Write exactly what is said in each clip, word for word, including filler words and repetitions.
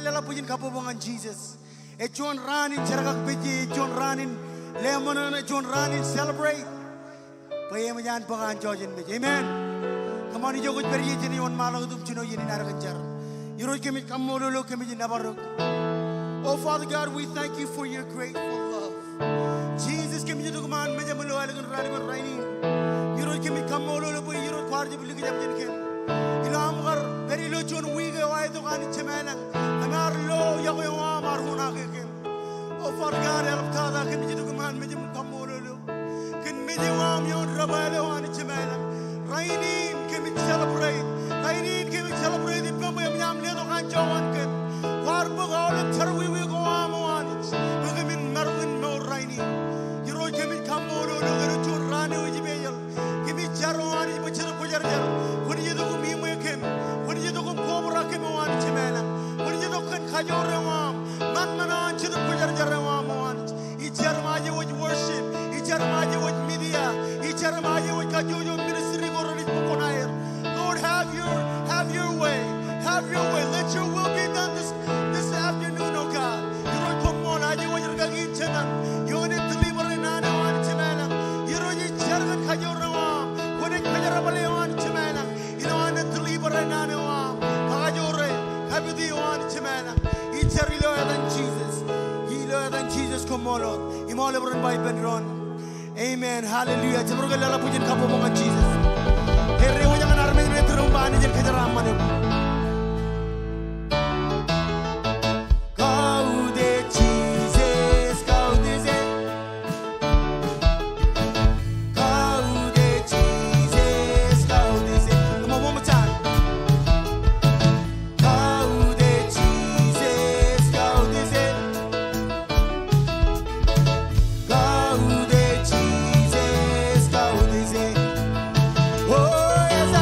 Leḷọk bwijin kabbokbok ñan Jisōs. Ej juon raan in jerkakpeje, ej juon raan in leṃōṇōṇō, ej juon raan in celebrate. Bwe eṃōj an bōk an jọjien mej. Amen. Come on, ijo kwōj pād ie, jen wōnṃaanḷọk wōt im jino iien in ad kōn jar. Irooj, kōmij kaṃṃoolol eok, kōmij nōbar eok. Oh, Father God, we thank you for your grateful love. Jisōs, kōmij itok iṃaan mejaṃ ilo ālikin raan in rainin. Irooj, kōmij kaṃṃoolol eok bwe Irooj kwaar jab likjab jān kōm. Ilo aṃ kar pād ilo juon wiik eo aetok, Anij Jemām ilañ, kōm ar lo yokwe eo aṃ ar uṇaake kōm. Oh, Father God, eḷaptata kōmij itok iṃaan mejaṃ im kaṃṃoolol eok kōn mej eo aṃ ioon debwāāl eo, Anij Jemām ilañ. Rainin kōmij celebrate. Rainin kōmij celebrate ippaṃ bwe eṃōj aṃ letok anjọ eo an kōm. Kwaar bōk aolep jerọwiwi ko aṃ, O Anij, bwe kōmin maroñ in mour rainin. Irooj, kōmij kaṃṃoolol eok kōn juon raan eo ej ipeeḷ. Kōmij jar, O Anij, bwe Jetōb Kwōjarjar kwōn itok im iṃwe kōm. Kwōn itok im kobrak kōm, O Anij Jemām ilañ. Kwōn itok kōn kajoor eo aṃ. Ṃanṃan eo an Jetōb Kwōjarjar eo aṃ, O Anij. Ij jar im aje wōj worship. Ij jar im aje wōj media. Ij jar im aje wōj kajjojo ministry ko renaaj bōk kuṇaer. Lord, have your, have your way. Have your way. Let your will be done this, this afternoon, O God. Irooj, koṃṃool, aje wōj rūkaki in jemān ioon deliver e naan eo, Anij Jemām ilañ. Irooj, ij jar kōn kajoor eo aṃ. Kwōnaaj kōjerbale, O Anij Jemām ilañ. Ilo an deliver e naan eo aṃ, kakajoor e, kapiti, O Anij Jemām ilañ. Ij jar ilo etan Jisōs. Ilo etan Jisōs, koṃṃool wōt. Im aolep ren ba ippān doon, amen. Hallelujah. Jab bar ke leḷọk bwijin kabbokbok ñan Jisōs. Ke reiwōj ñan armej ṇe, tūrūṃ ba Anij en kōjeraaṃṃan eok. Kautiej Jisōs, kautiej e. Kautiej Jisōs, kautiej e. Come on, one more time. Kautiej Jisōs, kautiej e. Kautiej Jisōs, kautiej e. O, ej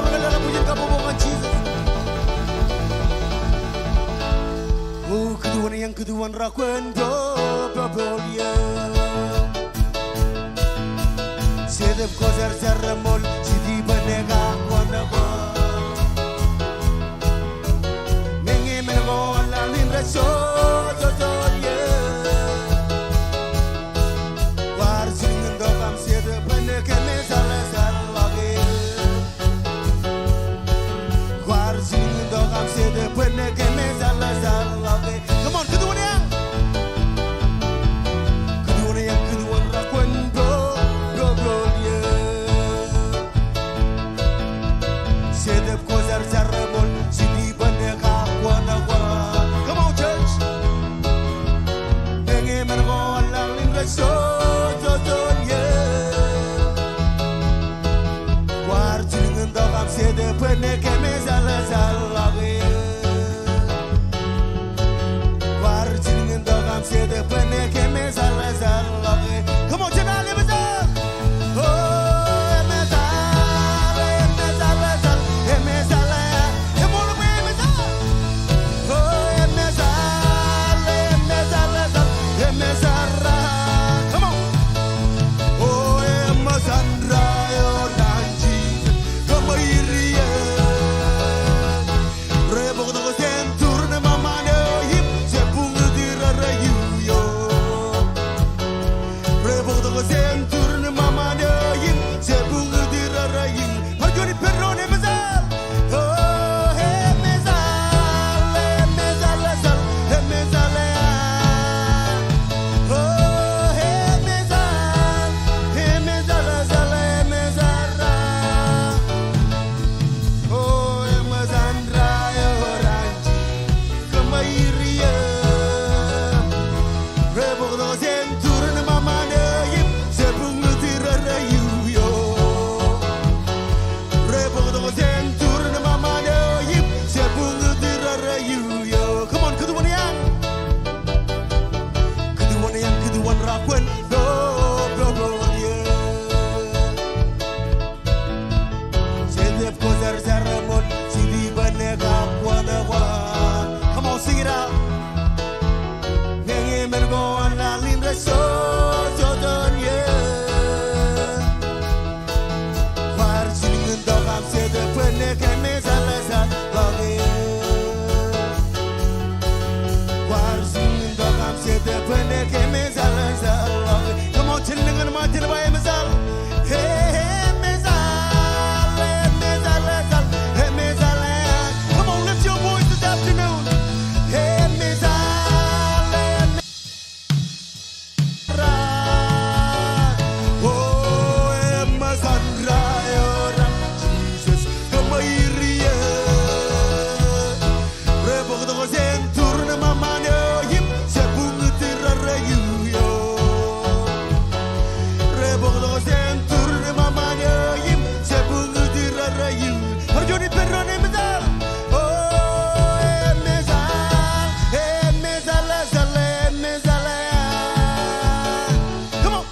Kōḷḷā bwijin kabbokbok ñan Jisōs. O kūtuon eañ, kūtuon ra kōn bō, bōbōl eō. Jetōb ko jar jar reṃool, jitibōn e kab kōṇaan. Meñe men ko laḷ in rej jojo eō. Kwaar jilkintok aṃ jetōb bwe en kemejaḷjaḷḷọk eō. Kwaar jilkintok aṃ jetōb bwe en kemejaḷjaḷḷọk eō. Come on, kūtuon eañ. Kūtuon eañ, kūtuon ra kōn bō, bōbōl eō. Jetōb ko jar jar reṃool, jitibōn e kab kōṇaan. Come on, church. Meñe men ko laḷ in rej jojo eō. Kwaar jilkintok aṃ jetōb bwe en kemejaḷjaḷḷọk eō. Kwaar jilkintok aṃ jetōb bwe en kemejaḷjaḷḷọk eō. Come on, jen al emejaḷ. O emejaḷ, emejaḷ, emejaḷ, emejaḷ. Eṃool bwe emejaḷ. O emejaḷ, emejaḷ, emejaḷ, emejaḷ. Come on. O emejaḷ ra eo raṇ Jisōs, kōṃweirie. Reboktok jān turin ṃōṃaan eo im jebukūti rerreo. Reboktok jān turin ṃōṃaan eo im jebukūti rerreo. Bar juon ippān doon, emejaḷ. O emejaḷ, emejaḷ, emejaḷ, emejaḷ. O emejaḷ, emejaḷ, emejaḷ. O emejaḷ ra eo raṇ Jisōs, kōṃweirie. Reboktok jān turin ṃōṃaan eo im jebukūti rerreo. Reboktok jān turin ṃōṃaan eo im jebukūti rerreo. Come on, kūtuon eañ. Kūtuon eañ, kūtuon ra kōn bō, bōbōl eō. Jetōb ko jar jar reṃool, jitibōn e kab kōṇaan. Come on, sing it out. Meñe men ko laḷ in rej jojo eō. Kwaar jilkintok aṃ jetōb bwe en kemejaḷjaḷḷọk eō. Kwaar jilkintok aṃ jetōb bwe en kemejaḷjaḷḷọk eō. Come on, jen lōñ ñan ṃōttan ba emejaḷ. Emejaḷ, emejaḷ, emejaḷ, emejaḷ. Come on, lift your voice this afternoon. Emejaḷ, emejaḷ. O emejaḷ ra eo raṇ Jisōs, kōṃweirie. Reboktok jān turin ṃōṃaan eo im jebukūti rerreo. Reboktok jān turin ṃōṃaan eo im jebukūti rerreo. Bar juon ippān doon, emejaḷ. O emejaḷ, emejaḷ, emejaḷ, emejaḷ. Come on.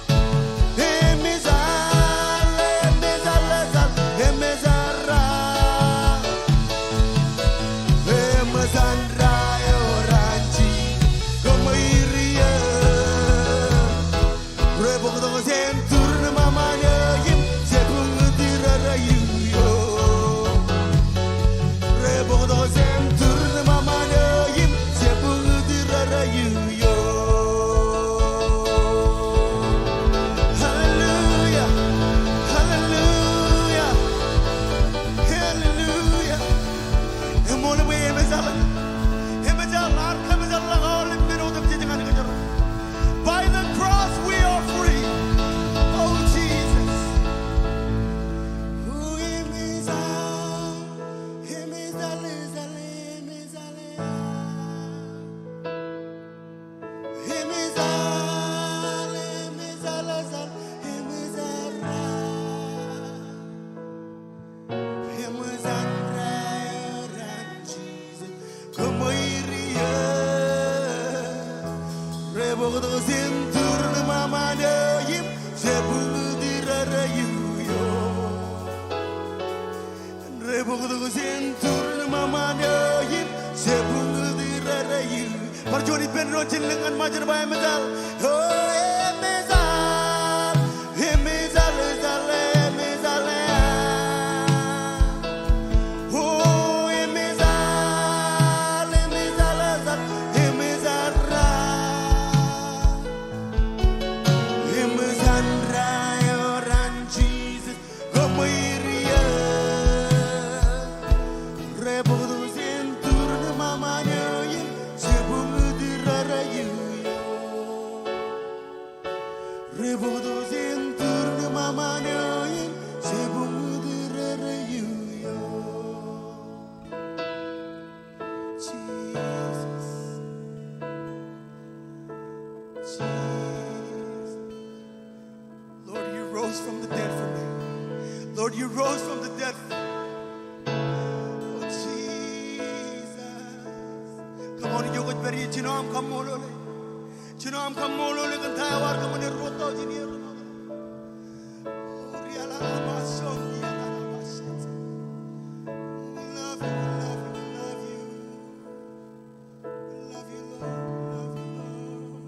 Emejaḷ, emejaḷ, emejaḷ, emejaḷ. Emejaḷ ra eo raṇ Jisōs, kōṃweirie. Reboktok jān turin ṃōṃaan eo im jebukūti rerreo. Reboktok jān turin ṃōṃaan eo im jebukūti rerreo. Hallelujah. Hallelujah. Hallelujah. Eṃool bwe emejaḷ. Emejaḷ, ear kōmejaḷḷọk aolep men otemjej ñan kōjro. By the cross we are free. Oh, Jesus. O emejaḷ, emejaḷ, emejaḷ, emejaḷ. Emejaḷ, emejaḷ, emejaḷ, emejaḷ. Emejaḷ ra eo raṇ Jisōs, kōṃweirie. Reboktok jān turin ṃōṃaan eo im jebukūti rerreo. Rebōktok jān tūrin ṃaṃan eo im jebwōngūtdikdik. Bar juon ippān doon jān lōñ ñan ṃōjin ba, Emejaḷ. O emejaḷ, emejaḷ, ejaḷ, emejaḷ. O emejaḷ, emejaḷ, ejaḷ, emejaḷ. Emejaḷ eo an Jisōs. Kōṃweier eō. Rebōktok jān tūrin ṃaṃan eo im jebwōngūtdikdik. Rebōktok jān tūrin ṃaṃan eo im jebwōngūtdikdik. Jesus. Jesus. Lord, you rose from the dead for me. Lord, you rose from the dead for me. O Jisōs. Come on, ijo kwōj pād ie, jino aṃ kaṃṃoolol e. Jino aṃ kaṃṃoolol e kōn ta eo ear kōṃṃane ruo tọujin iiō. O riaḷaḷaṃasoñ, riaḷaḷaṃasoñ. We love you, we love you, we love you. We love you, Lord. We love you, Lord.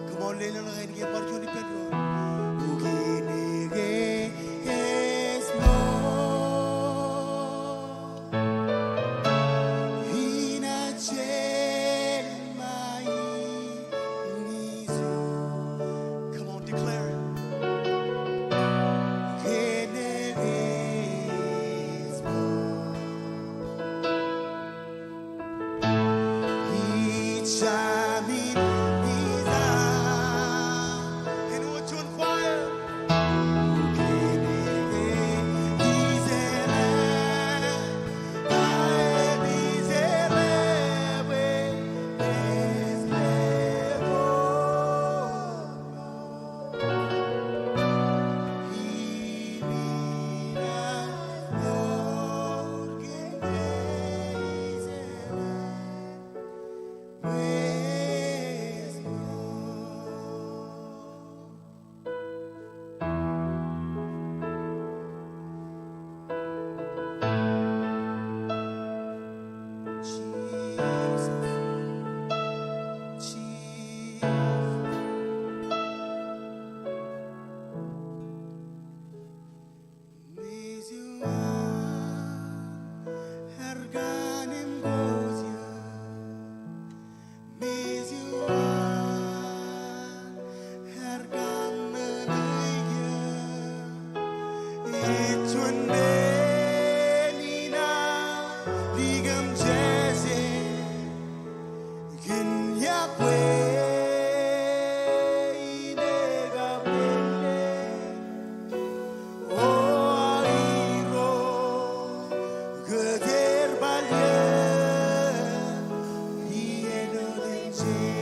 Come on, lelōñḷọk in ke bar juon ippān doon. Ukōt ke ej ṇo inaaj jelṃae ijin. Come on, declare it. Ukōt ke ej ṇo. Mejua ear kanemkoje. Mejua ear kaṃṃan ijin. Ej juon men in an likūṃ jeje. Kōn iọkwe ine kapeḷḷe. O Irooj, kōjerbal eō iien otemjej.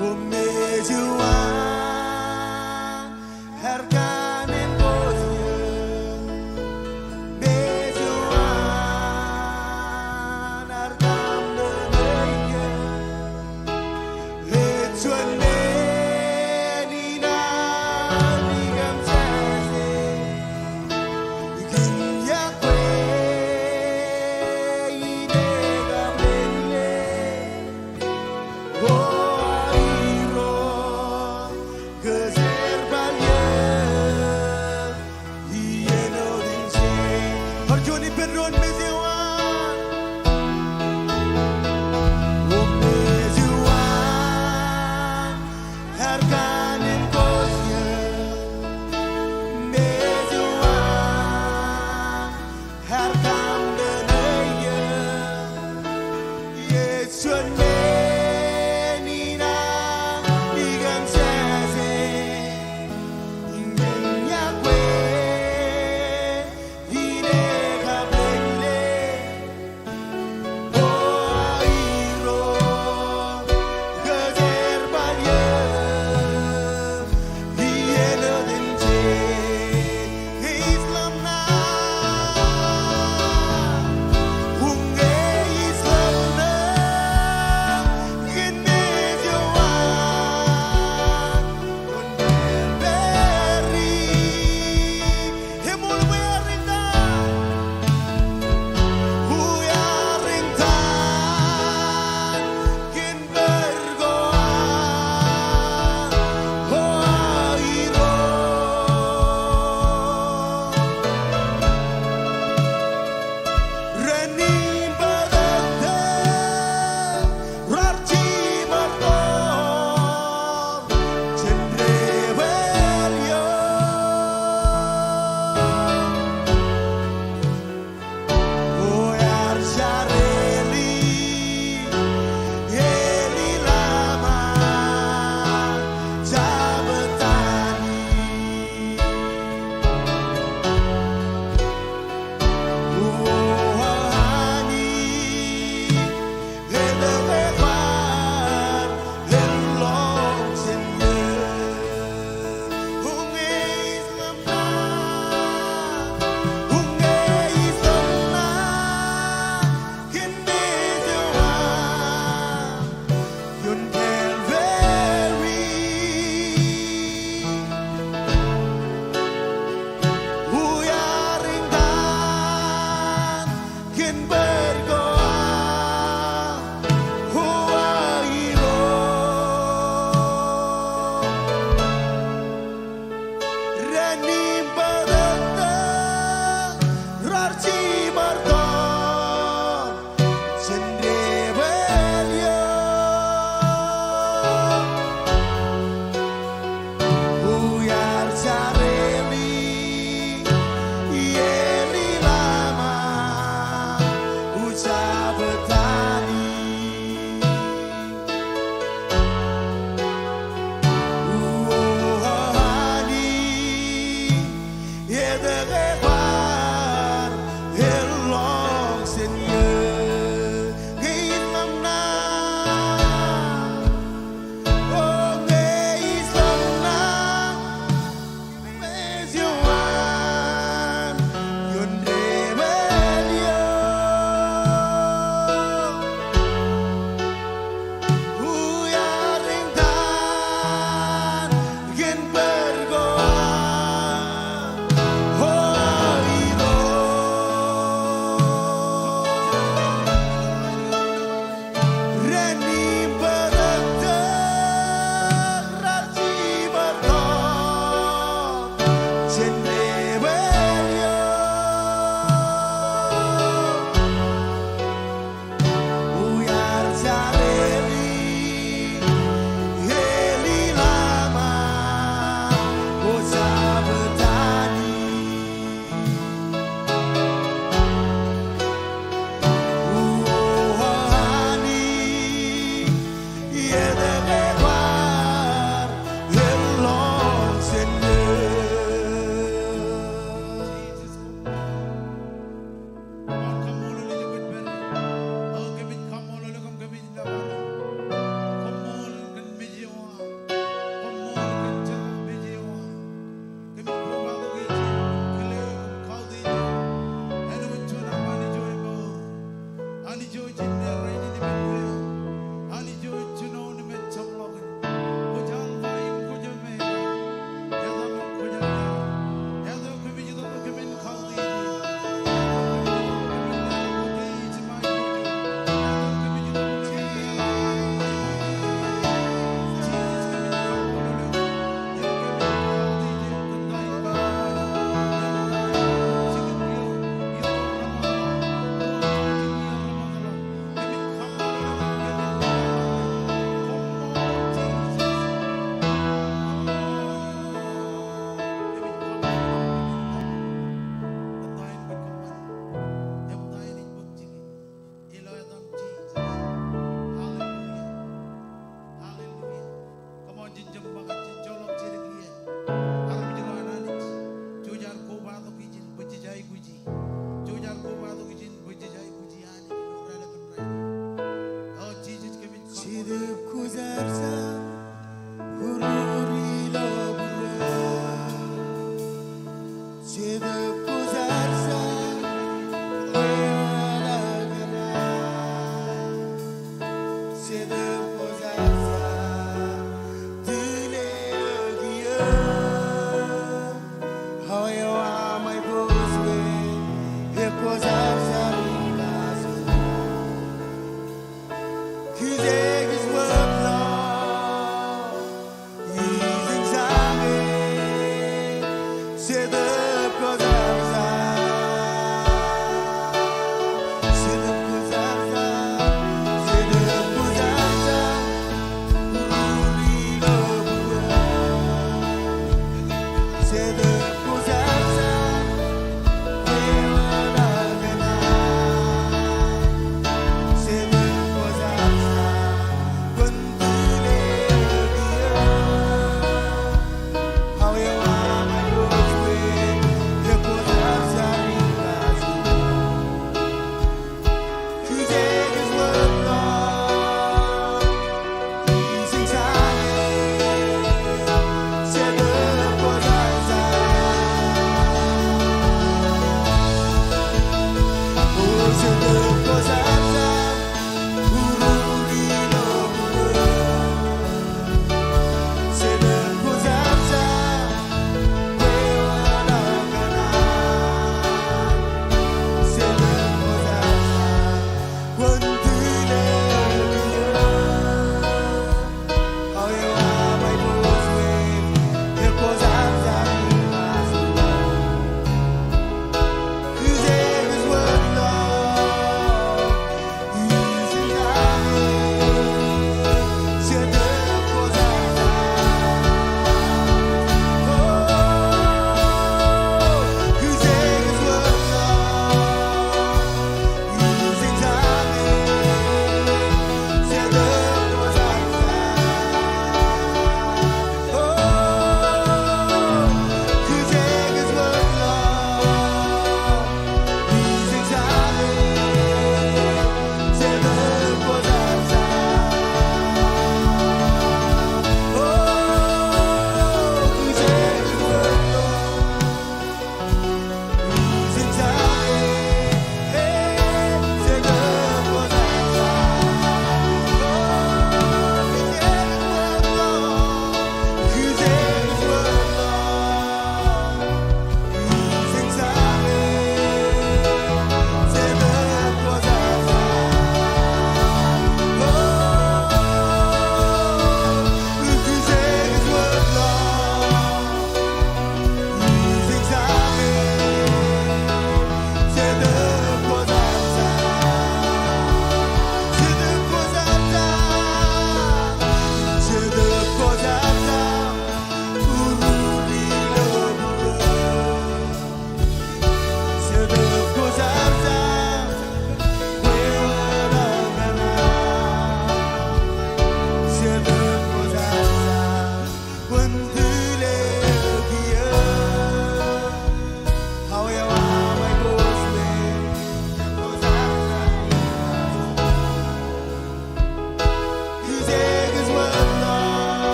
O mejua ear kanemkoje. Mejua ear kaṃṃan ijin. Ej juon men in an likūṃ jeje. Kōn iọkwe ine kapeḷḷe. O Irooj, kōjerbal eō iien otemjej. Bar juon ippān doon, mejua. O mejua ear kanemkoje. Mejua ear kaṃṃan ijin. Ej juon men in an likūṃ jeje. Kōn iọkwe ine kapeḷḷe. O Irooj, kōjerbal eō iien otemjej. Ke ij ḷōmṇak, uññe ij ḷōmṇak.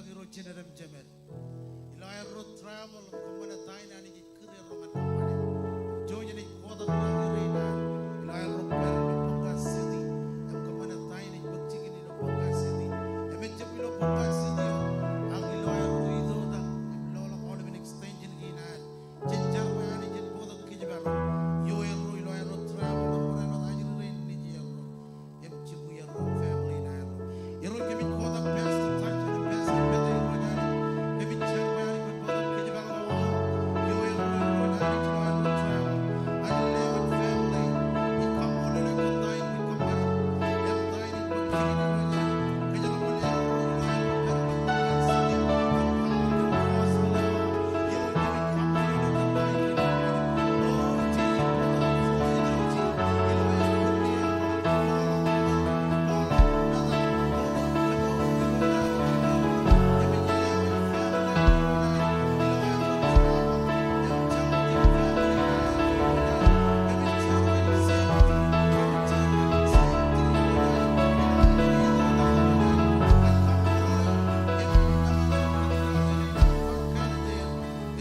Irooj, jen edemjemed. Ilo aerro travel im kōṃṃane ta in, Anij ej kūr erro ñan kōṃṃane. Irooj, jen ej kotak ilo aerro pād ilo Ponca City im kōṃṃane ta in ej bōk jikin ilo Ponca City im ejjab ilo Ponca City eo, ak ilo aerro itoitak im loḷọk aolepen extension kein ad. Jen jar bwe Anij en bōktok kōjparok ioerro ilo aerro travel im barāinwōt ajri rein nejierro im jibwierro, family in aerro. Irooj, kōmij kotak Pastor Taj im Pastor Pete, Irooj Anij. Kōmij jar bwe Anij en bōktok kōjparok ioerro, Irooj Anij, ilo aerro travel. Anij, lewōj family in, kaṃṃoolol eok kōn ta in kwōj kōṃṃane. Im ta in kwōj kōṃṃane,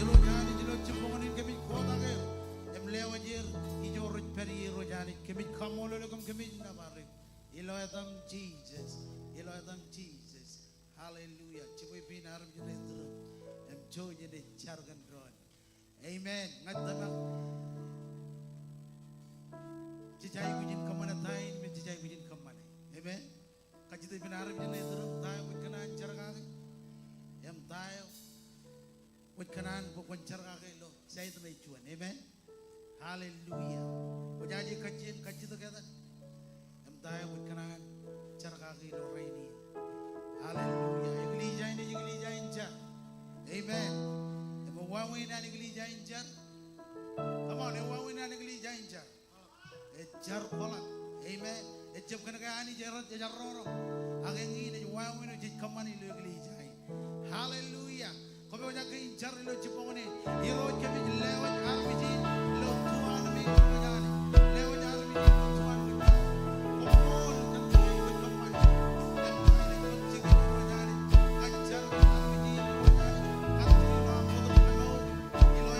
Irooj Anij. Irooj Anij, ilo jibboñōn in kōmij kotak er im lewōj er ijo rej pād ie, Irooj Anij. Kōmij kaṃṃoolol eok im kōmij nōbar eok. Ilo etaṃ Jisōs. Ilo etaṃ Jisōs. Hallelujah. Jibwe pein armej ro iturin im jouj jen jar kōn doon. Amen. Ña ij tōmak jej aikuj in kōṃṃane ta in, im jej aikuj in kōṃṃane. Amen. Kajjitōk ippān armej ro iturin ta eo kwōj kōṇaan jar kake im ta eo kwōj kōṇaan bwe kwōn jar kake ilo side eo ej juon. Amen. Hallelujah. Kwōj aje kajjien kajjitōk etan im ta eo kwōj kōṇaan jar kake ilo rainin. Hallelujah. Eklejia in ej eklejia in jar. Amen. Im ewāween an eklejia in jar. Come on, ewāween an eklejia in jar. Ej jar kwaḷọk. Amen. Ejjab kōnke Anij ear, ear roñroñ. Ak eñin ej wāween eo jej kōṃṃane ilo eklejia in. Hallelujah. Koṃ eo ej aikuj in jar ilo jibboñōn in. Irooj, kōmij lewōj armej in ilo tuanōmi, Irooj Anij. Lewōj armej in ilo tuanōmi. Koṃṃool kōn ta in kwōj kōṃṃane. Im ta in kwōj jikin, Irooj Anij. Kajjar armej in, Irooj Anij. Kajjar ilo aṃ bōktok kōnono.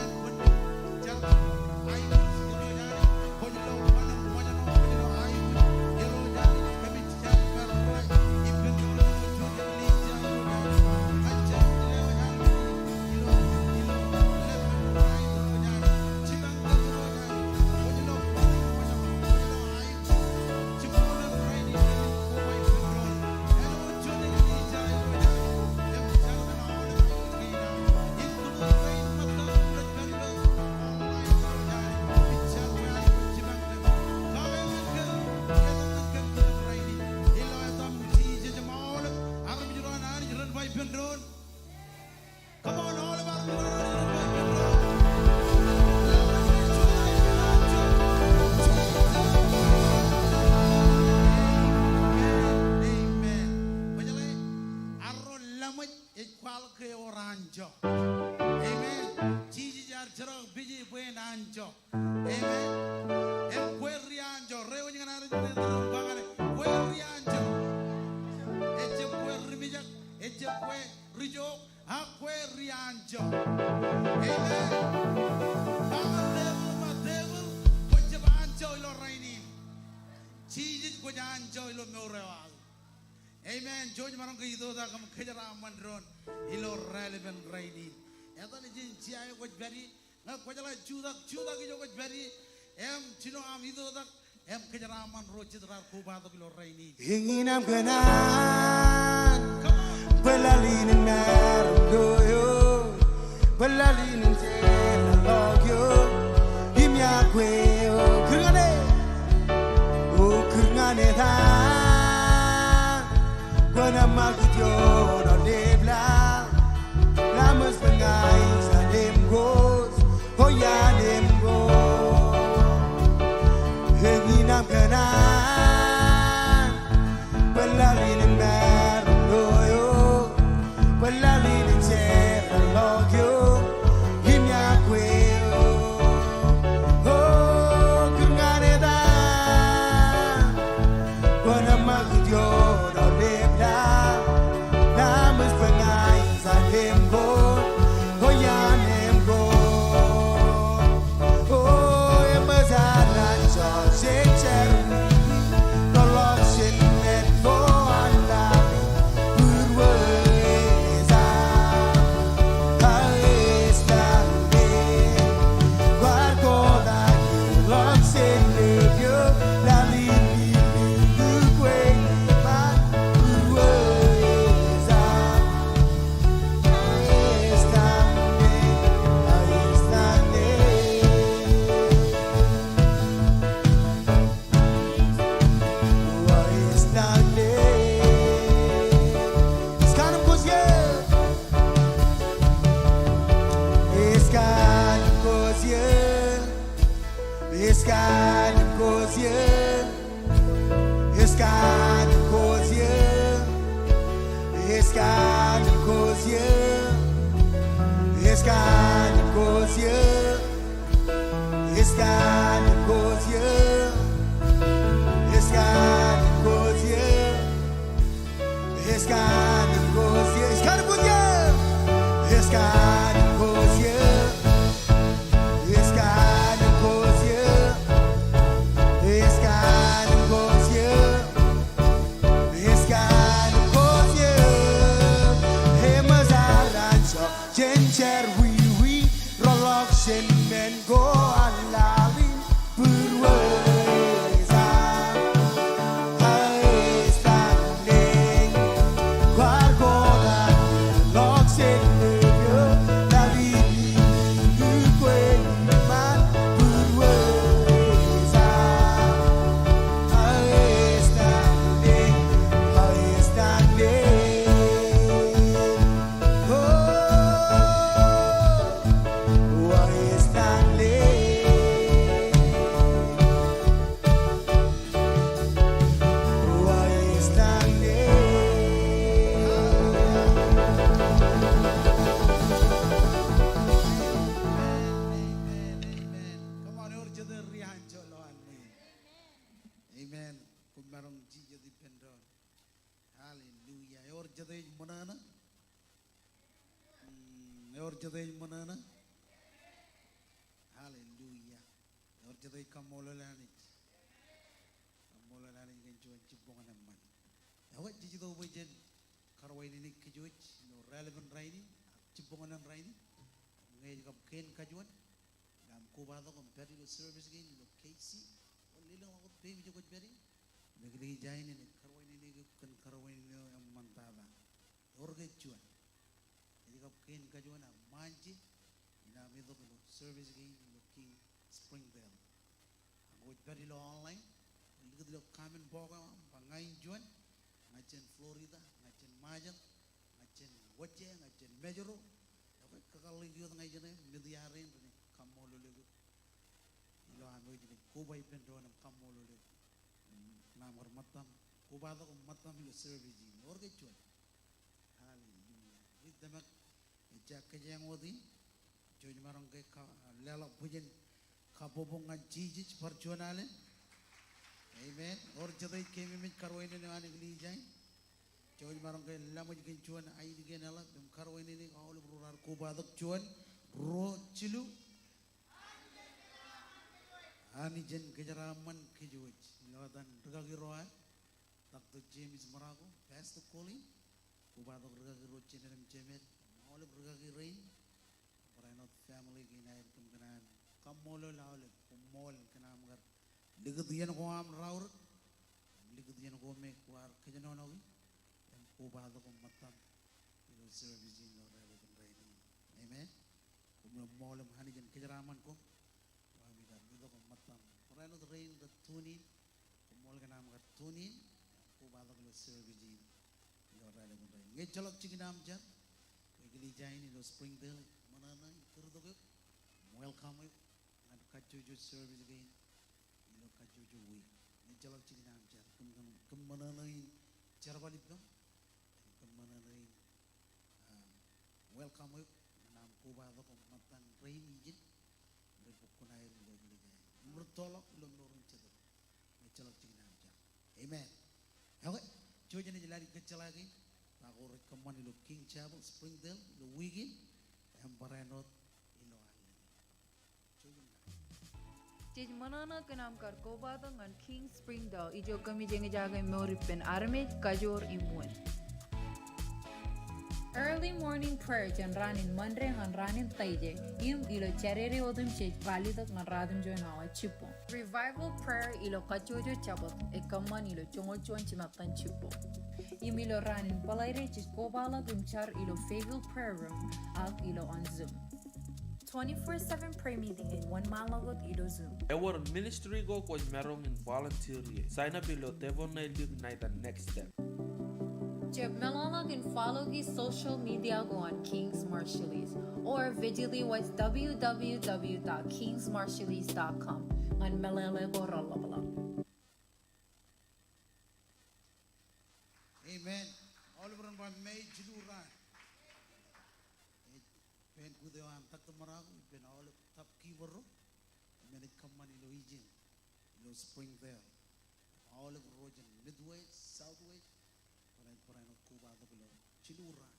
Come on, all of us. Amen. Amen. Kwōjeḷā, arro laṃōj ej kwaḷọk ke ewōr anjọ. Amen. Jisōs ear jerkakpeje bwe en anjọ. Amen. Im kwe ri anjọ, rewōj ñan armej ro iturin ba ñane, kwe ri anjọ. Ejjab kwe ri mijak, ejjab kwe ri jook, ak kwe ri anjọ. Amen. Ba ñan devil, ba devil, kwōjjab anjọ ilo rainin. Jisōs kwōj anjọ ilo mour eo aō. Amen. Jouj maroñ ke itoitak im kōjeraaṃṃan doon ilo raelepen rainin. Etan ej jen jea eo kwōj pād ie. Ñe kwōjeḷā jutak, jutak ijo kwōj pād ie. Im jino aṃ itoitak im kōjeraaṃṃan ro jet raar kobatok ilo rainin. Eñin aṃ kōṇaan. Come on. Bwe laḷ in en maroñ lo eok. Bwe laḷ in en jeorḷọk eok. Im iar kwe eok. Kūr ñan e. O kūr ñan etan. Kwōn ṃakūt ioon aolep laḷ. Laṃōj bwe ña ij alem kōj, o ij alem kōj. Eñin aṃ kōṇaan, bwe laḷ in en maroñ lo eok, bwe laḷ in en jeorḷọk eok, im iar kwe eok. O kūr ñan etan. Kwōn ṃakūt ioon aolep laḷ. Laṃōj bwe ña Amen. Koṃ maroñ jijet ippān doon. Hallelujah. Ewōr jete ej ṃōṇōṇō? Mm, ewōr jete ej ṃōṇōṇō? Hallelujah. Ewōr jete ej kaṃṃoolol Anij? Kaṃṃoolol Anij kōn juon jibboñōn eṃṃan. Ekwe, jej itok bwe jen karuwainene kōj wōj ilo raelepin rainin, ak jibboñōn in rainin. Ñe ej kab kein kajuon, ilo aṃ kobatok im pād ilo service kein ilo K C, ewōr lelōñḷọk wōt peiṃ ijo kwōj pād ie. Im eklejia in ej karuwainene eok kōn karuwainene eo eṃṃantata. Ewōr ke juon? Ej kab kein kajuon ak ṃaanje, inaaj itok ilo service kein ilo King Springdale. Ak kwōj pād ilo online, likūt ilo comment box eo aṃ, ba ña in juon, ña jān Florida, ña jān Ṃajeḷ, ña jān Wōjje, ña jān Mājro. Ekwe, kakōḷḷe eok ña ijeṇe, media rein renaaj kaṃṃoolol eok ilo aṃ wōj ilo koba ippān doon im kaṃṃoolol eok. Kōṇaan bar ṃōttan kobatok im ṃōttan ilo service in. Ewōr ke juon? Hallelujah. Ri tōmak, ejja kōjeañ wōt in. Jej maroñ ke ka, leḷọk bwijin kabbokbok ñan Jisōs bar juon alen. Amen. Ewōr jete ej keememej karuwainene eo an eklejia in? Jej maroñ ke laṃōj kōn juon aelōñ kein eḷap im karuwainene aolep ro raar kobatok. Juon, ruo, jilu. Anij en kōjeraaṃṃan kōj wōj. Ilo etan rikaki ro ad, Doctor James Morocco, Pastor Colin, kobatok rikaki ro Jemed im Jemed, aolep rikaki rein, barāinwōt family kein aer kōm kōṇaan kaṃṃoolol aolep, koṃṃool kōn aṃ kar likūt iien ko aṃ raorōk, im likūt iien ko me kwaar kōjenonoki, im kobatok im ṃōttan ilo service in ilo raelepin rainin. Amen. Koṃṃool im Anij en kōjeraaṃṃan koṃ. Ilo ami kar itok im ṃōttan. Barāinwōt rein rej tune in. Koṃṃool kōn aṃ kar tune in. Kobatok ilo service in ilo raelepin rainin. Ñe ejjeḷọk jikin aṃ jar, bwe eklejia in ilo Springdale ṃōṇōṇō in kūrtok eok, welcome eok ñan kajjojo service kein ilo kajjojo wiik. Ñe ejjeḷọk jikin aṃ jar, kōm, kōm, kōm ṃōṇōṇō in jerbal ippaṃ, im kōm ṃōṇōṇō in ah, welcome eok ñan aṃ kobatok im ṃōttan rein ijin rej bōk kuṇaer ilo eklejia in. Im rūttoḷọk ilo mour in jete. Ñe ejjeḷọk jikin aṃ jar. Amen. Ekwe, jouj im jen lale kōjjeḷā kein ta ko rej kōṃṃan ilo King Chapel, Springdale, ilo wiik in, im barāinwōt ilo allōñ in. Jej ṃōṇōṇō kōn aṃ kar kobatok ñan King Springdale ijo kōmij eñjake mour ippān armej, kajoor im wūn. Early morning prayer jān raan in Monday ñan raan in Thursday, im ilo Saturday otemjej ralitōk ñan ratimjuon awa jibboñ. Revival prayer ilo kajjojo Jabōt, ekōṃṃan ilo joñoul juon jimattan jibboñ. Im ilo raan in Bōḷaide jej kobaḷọk im jar ilo Fayetteville Prayer Room, ak ilo on Zoom. Twenty-four seven prayer meeting ej wōnṃaanḷọk wōt ilo Zoom. Ewōr ministry ko kwōj maroñ in volunteer ie. Sign up ilo Tepon Naillik ṇa etan Next Step. Jab meḷọkḷọk in follow-i social media ko an Kings Marshallese, or visit-i wōt W W W dot kings marshallese dot com ñan meḷeḷe ko reḷapḷọk. Amen. Aolep ren ba mej jilu raan. Ej pen kute eo an Doctor Maraku, ippān aolep top giver ro im enaaj kōṃṃan ilo ijin, ilo Springdale. Aolep ro jān Midwest, Southwest, barāinwōt, barāinwōt kobatok ilo jilu raan.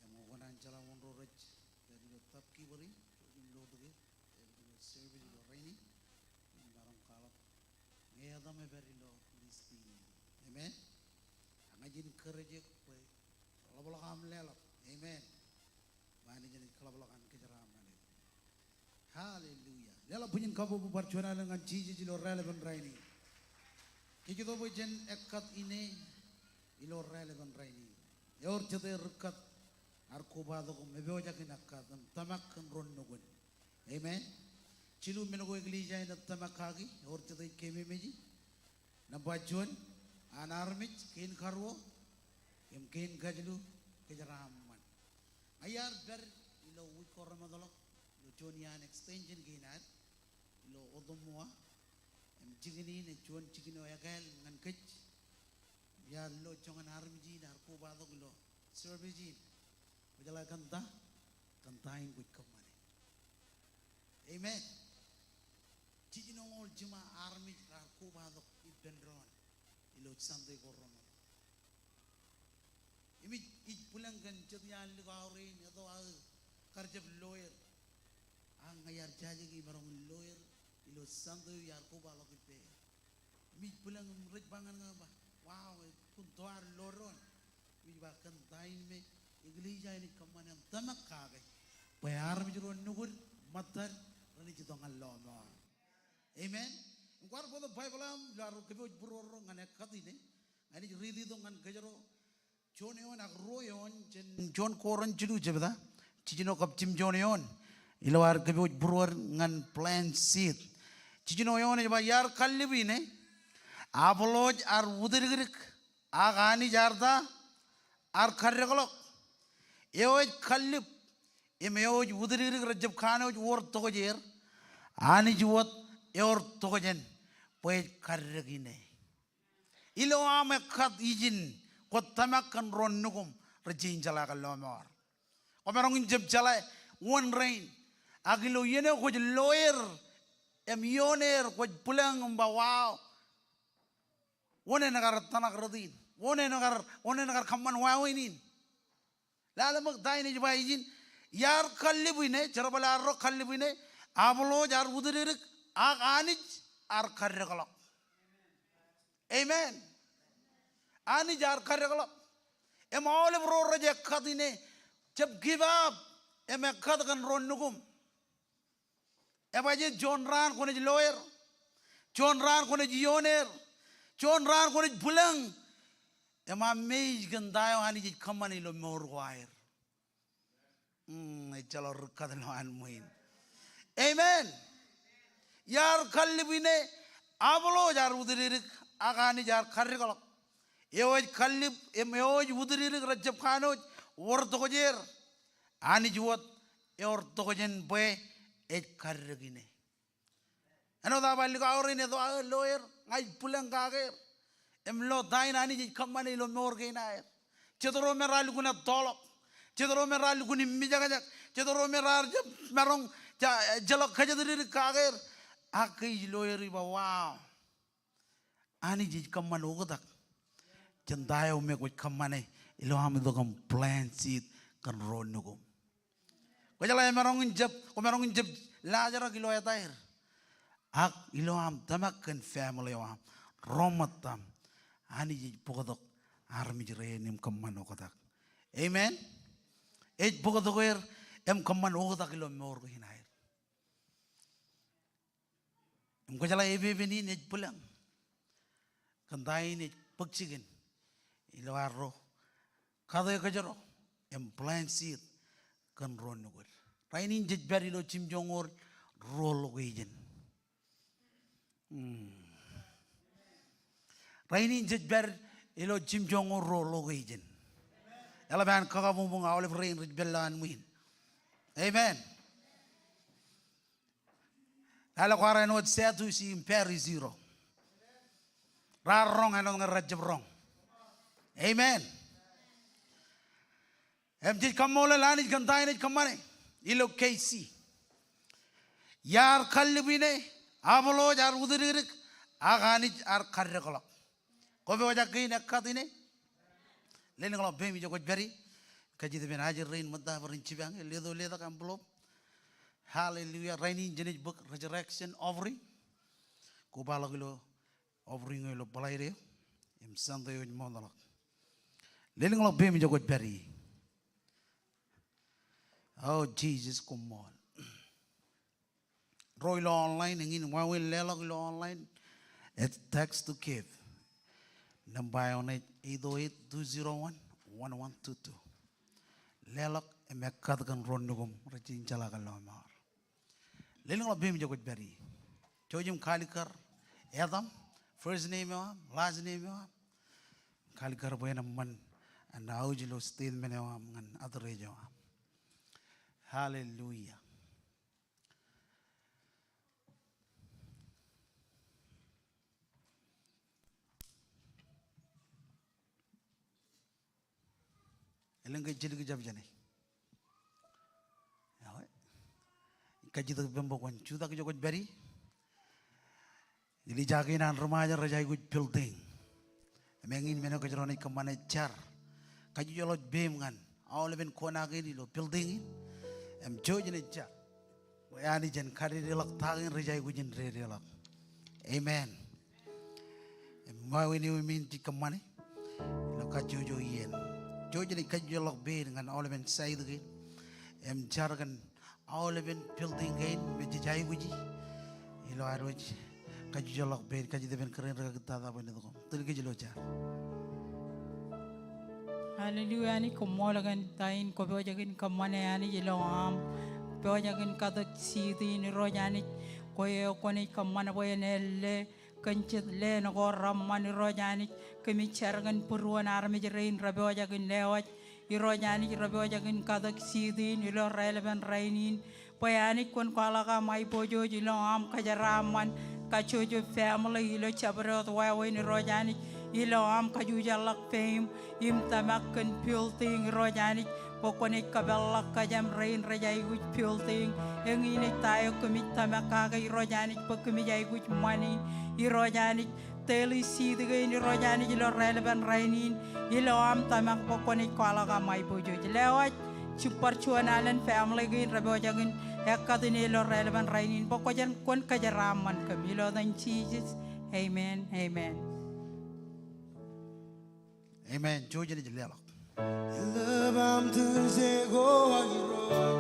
Im kwōnaaj jeḷā wōn ro rej pād ilo top giver in, ro rej lotōk e, ilo service ilo rainin, im maroñ kwaḷọk ñe etaṃ epād ilo list in. Amen. Ak ña ij encourage eok bwe ḷapḷọk aṃ leḷọk. Amen. Bwe Anij enaaj kaḷapḷọk an kōjeraaṃṃan eok. Hallelujah. Leḷọk bwijin kabbokbok bar juon alen ñan Jisōs ilo raelepen rainin. Kōjro bwe jen ekkat ine ilo raelepen rainin. Ewōr jete ri kat ear kobatok im epojak in ekkat im tōmak kōn ro nukun. Amen. Jilu men ko eklejia in ej tōmak kaki, ewōr jete ej keememej. Nōṃba juon, an armej, kein karuo, im kein kajilu, kōjeraaṃṃan. Ña iar pād ilo wik ko remootḷọk, ilo juon iaan extension kein ad, ilo Ottumwa, im jikin in ej juon jikin eo ekāāl ñan kōj. Iar lo joñan armej in ear kobatok ilo service in. Kwō jeḷā kōn ta, kōn ta in kwōj kōṃṃane. Amen. Jiljinoñoul jiṃa armej raar kobatok ippān doon ilo Sunday ko remootḷọk. Im ij, ij bwilōñ kōn jet iaan likao rein, eto aō kar jab lawyer. Ak ña iar jaje ke imaroñ in lawyer ilo Sunday eo iar kobaḷọk ippāer. Im ij bwilōñ im rej ba ñan ña ba, wow, kwōn to ad lo doon. Im ij ba kōn ta in me eklejia in ej kōṃṃane im tōmak kake bwe armej ro nukun ṃōttad renaaj itok ñan lọmọọr. Amen. Im kwaar bōktok Baibōḷ eo aṃ ilo ad kōpooj būruōd ro ñan ekkat ine. Ña ij riiti tok ñan kōjro juon eoon ak ruo eoon jān juon Korint jilu jebta, jiljino kab jimjuon eoon. Ilo ad kōpooj būruōd ñan plant seed. Jiljino eoon ej ba iar kallib ine, Apollos ear wūtdikdik, ak Anij ear ta, ear kaddekḷọk. Eo ej kallib im eo ej wūtdikdik rejjab kanooj wōr tokjāer, Anij wōt ewōr tokjān bwe ej kaddek ine. Ilo aṃ ekkat ijin, kwōj tōmak kōn ro nukuṃ rej jañin jeḷā kōn lọmọọr. Kwōmaroñ in jab jeḷā wōn rein. Ak ilo iien eo kwōj lawyer im ioon er kwōj bwilōñ im ba wow, wōn en kar tōmak rot in? Wōn en kar, wōn en kar kōṃṃan wāween in? Lale ṃōk ta in ej ba ijin, iar kallib ine, jerbal arro kallib ine, Apollos ear wūtdikdik, ak Anij ear kaddekḷọk. Amen. Anij ear kaddekḷọk. Im aolep ro rej ekkat ine, jab give up im ekkat kōn ro nukuṃ. Ebajeet juon raan kwōnaaj lawyer, juon raan kwōnaaj ioon er, juon raan kwōnaaj bwilōñ im amazed kōn ta eo Anij ej kōṃṃane ilo mour ko aer. Mm, ejjeḷọk ri kat ilowaan ṃwiin. Amen. Iar kallib ine, Apollos ear wūtdikdik, ak Anij ear kaddekḷọk. Eo ej kallib im eo ej wūtdikdik rejjab kanooj wōr tokjāer, Anij wōt ewōr tokjān bwe ej kaddek ine. Āinwōt aō ba likao rein, eto aō lawyer, ña ij bwilōñ kake er im lo ta in Anij ej kōṃṃane ilo mour kein aer. Jet ro me raar lukkuun ettoḷọk. Jet ro me raar lukkuun immijekjek. Jet ro me raar jab maroñ, ja, ejjeḷọk kōjatdikdik kake er. Ak ke ij lawyer ij ba wow, Anij ej kōṃṃan oktak jān ta eo me kwōj kōṃṃane ilo aṃ itok im plant seed kōn ro nukuṃ. Kwō jeḷā emaroñ in jab, kwōmaroñ in jab laajrak ilo etaer. Ak ilo aṃ tōmak kōn family eo aṃ, ro ṃōttaṃ, Anij ej bōktok armej rein im kōṃṃan oktak. Amen. Ej bōktok er im kōṃṃan oktak ilo mour kein aer. Im kwō jeḷā epepen in ej bwilōñ kōn ta in ej bōk jikin ilo arro kate kōjro im plant seed kōn ro nukūd. Rainin jej pād ilo jimjuonñoul ruo location. Hmm. Rainin jej pād ilo jimjuonñoul ruo location. Eḷap an kakabuñbuñ aolep rein rej pād ilowaan ṃwiin. Amen. Lale kwaar āinwōt Sadducee im Pharisee ro. Raar roñ āinwōt ñe rejjab roñ. Amen. Im jej kaṃṃoolol Anij kōn ta in ej kōṃṃane ilo K C. Iar kallib ine, Apollos ear utdikdik, ak Anij ear kaddekḷọk. Kwō pojak kein ekkat ine? Lelōñḷọk peiṃ ijo kwōj pād ie. Kajjitōk ippān ajri rein ṃōtta bwe ren jipañ e, leto letak envelope. Hallelujah. Rainin jenaaj bōk resurrection offering. Kobaḷọk ilo offering eo ilo Bōḷaide eo im Sunday eo ej ṃootḷọk. Lelōñḷọk peiṃ ijo kwōj pād ie. O Jisōs, koṃṃool. Ro ilo online, eñin wāween leḷọk ilo online, ej text to give. Nōṃba eo ṇe ej eight oh eight, two zero one, one one two two. Leḷọk im ekkat kōn ro nukuṃ rej jeḷā kōn lọmọọr. Lelōñḷọk peiṃ ijo kwōj pād ie. Jouj im kalikkar etaṃ, first name eo aṃ, last name eo aṃ. Kalikkar bwe en eṃṃan an aōj ilo statement eo aṃ ñan address eo aṃ. Hallelujah. Elōñ ke jidik jab jāne. Kajjitōk ippān bwe kwōn jutak ijo kwōj pād ie. Ilija kein an ri Ṃajeḷ rej aikuj building. Im eñin men eo kōjro naaj kōṃṃane jar. Kajjojo ḷọk peiṃ ñan aolepen kona kein ilo building in. Im jouj jen jar. Bwe Anij en kadedeḷọk ta kein rej aikuj in dedeḷọk. Amen. Im wāween eo im in jej kōṃṃane ilo kajjojo iien. Jouj jen kajjojo ḷọk peid ñan aolepen side kein. Im jar kōn aolepen building kein me jej aikuji ilo ad wōj. Kajjojo ḷọk peid, kajjitōk ippān kōrā in rūkaki tata bwe en itok im tūl kōj ilo jar. Hallelujah, Anij koṃṃool kōn ta in kwō pojak in kōṃṃane Anij ilo aṃ. Pojak in katōk seed in Irooj Anij, kwe eo kwōnaaj kōṃṃan bwe en ālle kōn jet leen ko reṃṃan Irooj Anij, kōmij jar kōn būruon armej rein rej pojak in lewōj. Irooj Anij rej pojak in katōk seed in ilo raelepen rainin. Bwe Anij kwōn kwaḷọk aṃ aiboojoj ilo aṃ kōjeraaṃṃan kajjojo family ilo jabdewōt wāween Irooj Anij. Ilo aṃ kajujenḷọk peiṃ im tōmak kōn building Irooj Anij. Bwe kwōnaaj kōpeḷḷọk kōjām rein rej aikuj building. Eñin ej ta eo kōmij tōmak kake Irooj Anij bwe kōmij aikuj ṃani Irooj Anij. Daily seed kein Irooj Anij ilo raelepen rainin, ilo aṃ tōmak bwe kwōnaaj kwaḷọk aṃ aiboojoj. Lewōj, jibbar juon alen family kein rej pojak in ekkat ine ilo raelepen rainin bwe kwōj, kwōn kōjeraaṃṃan kōm. Ilo etan Jisōs, amen, amen. Amen. Jouj jen leḷọk. Eḷap aṃ tūrijeṇ ko Irooj.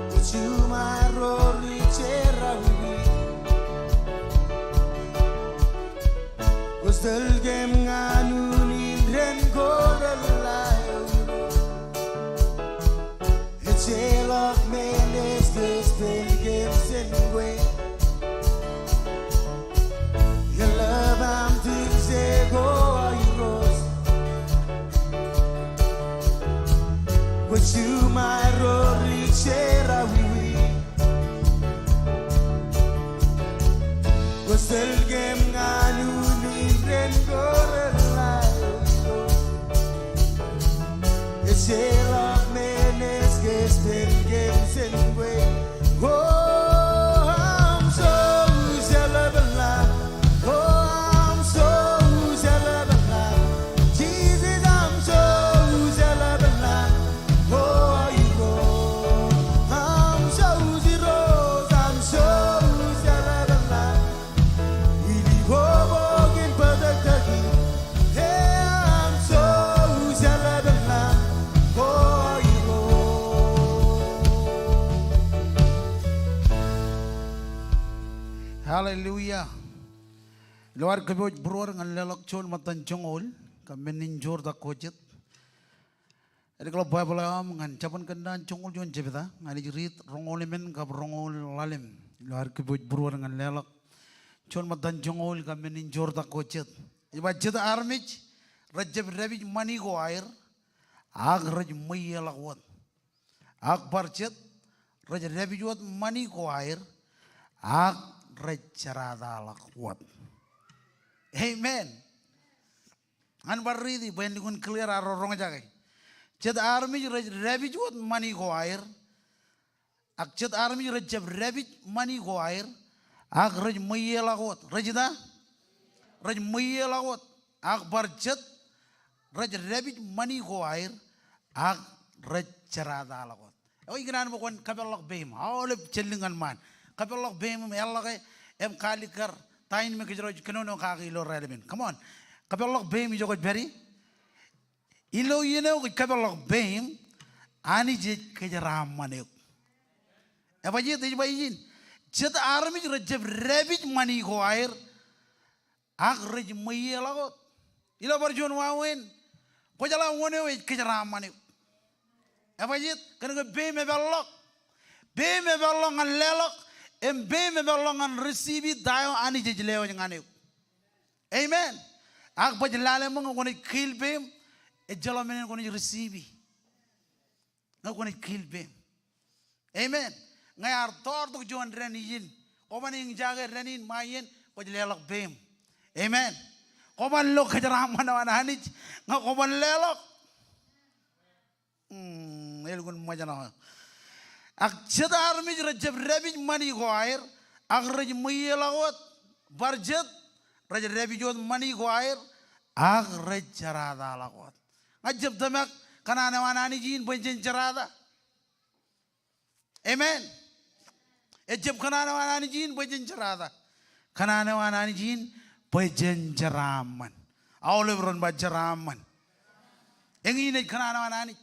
Kwōj juṃaroñ ri jeraawiwi. Kwōj tōl kōm ñan unin dān ko reḷḷā eo. Ejjeḷọk men ej kōjparok kōm jān kwe. Eḷap aṃ tūrijeṇ ko Irooj. Kwōj juṃaroñ ri jeraawiwi. Kwōj tōl kōm ñan unin dān ko reḷḷā eo. Ejjeḷọk men ej kōjparok kōm jān kwe. O aṃ jouj eḷapḷọk. O aṃ jouj eḷapḷọk. Jisōs aṃ jouj eḷapḷọk. O Irooj aṃ jouj, Irooj aṃ jouj eḷapḷọk. Ilo bok in bōtōktōk in, e aṃ jouj eḷapḷọk, o Irooj. Hallelujah. Ilo ad kōpooj būruod ñan leḷọk juon ṃōttan joñoul, kab men in joortak ko jet. Edik ḷọk Baibōḷ eo aṃ ñan Jabōn Kōnnaan joñoul juon jebta, ña ij riit roñoul emān kab roñoul ḷalem. Ilo ad kōpooj būruod ñan leḷọk juon ṃōttan joñoul kab men in joortak ko jet. Ej ba jet armej rej jab dāpij ṃani ko aer, ak rej ṃweieḷọk wōt. Ak bar jet rej dāpij wōt ṃani ko aer, ak rej jerataḷọk wōt. Amen. Ñan bar riiti bwe en lukkuun clear arro roñjake. Jet armej rej dāpij wōt ṃani ko aer, ak jet armej rejjab dāpij ṃani ko aer, ak rej ṃweiieḷọk wōt. Rej ita? Rej ṃweiieḷọk wōt. Ak bar jet rej dāpij ṃani ko aer, ak rej jerataḷọk wōt. Eo, ikōṇaan bwe kwōn kōpeḷḷọk peiṃ. Aolep jān lōñ ñan ṃaan. Kōpeḷḷọk peiṃ im eḷḷọke im kaalikkar ta in me kōjro ej kōnono kake ilo raelepin. Come on. Kōpeḷḷọk peiṃ ijo kwōj pād ie. Ilo iien eo kwōj kōpeḷḷọk peiṃ, Anij ej kōjeraaṃṃan eok. Ebajjeet? Ej ba ijin. Jet armej rejjab dāpij ṃani ko aer, ak rej ṃweiieḷọk wōt. Ilo bar juon wāween, kwō jeḷā wōn eo ej kōjeraaṃṃan eok. Ebajjeet? Kōnke peiṃ epeḷḷọk. Peiṃ epeḷḷọk ñan leḷọk, im peiṃ epeḷḷọk ñan receive ta eo Anij ej lewōj ñan eok. Amen. Ak baj lale ṃōk ñe kwōnaaj kiil peiṃ, ejjeḷọk men en kwōnaaj receive. Ñe kwōnaaj kiil peiṃ. Amen. Ñe ear toortok juon dān ijin, kwōban eñjake dān in ṃae iien, kwōj leḷọk peiṃ. Amen. Kwōban lo kōjeraaṃṃan eo an Anij ñe kwōban leḷọk. Hmm, elukkuun ṃōjṇọ. Ak jet armej rejjab dāpij ṃani ko aer, ak rej ṃweiieḷọk wōt. Bar jet rej dāpij wōt ṃani ko aer, ak rej jerataḷọk wōt. Ña ij jab tōmak kōṇaan eo an Anij in bwe jen jerata. Amen. Ejjab kōṇaan eo an Anij in bwe jen jerata. Kōṇaan eo an Anij in bwe jen jeraaṃṃan. Aolep ren ba jeraaṃṃan. Eñin ej kōṇaan eo an Anij.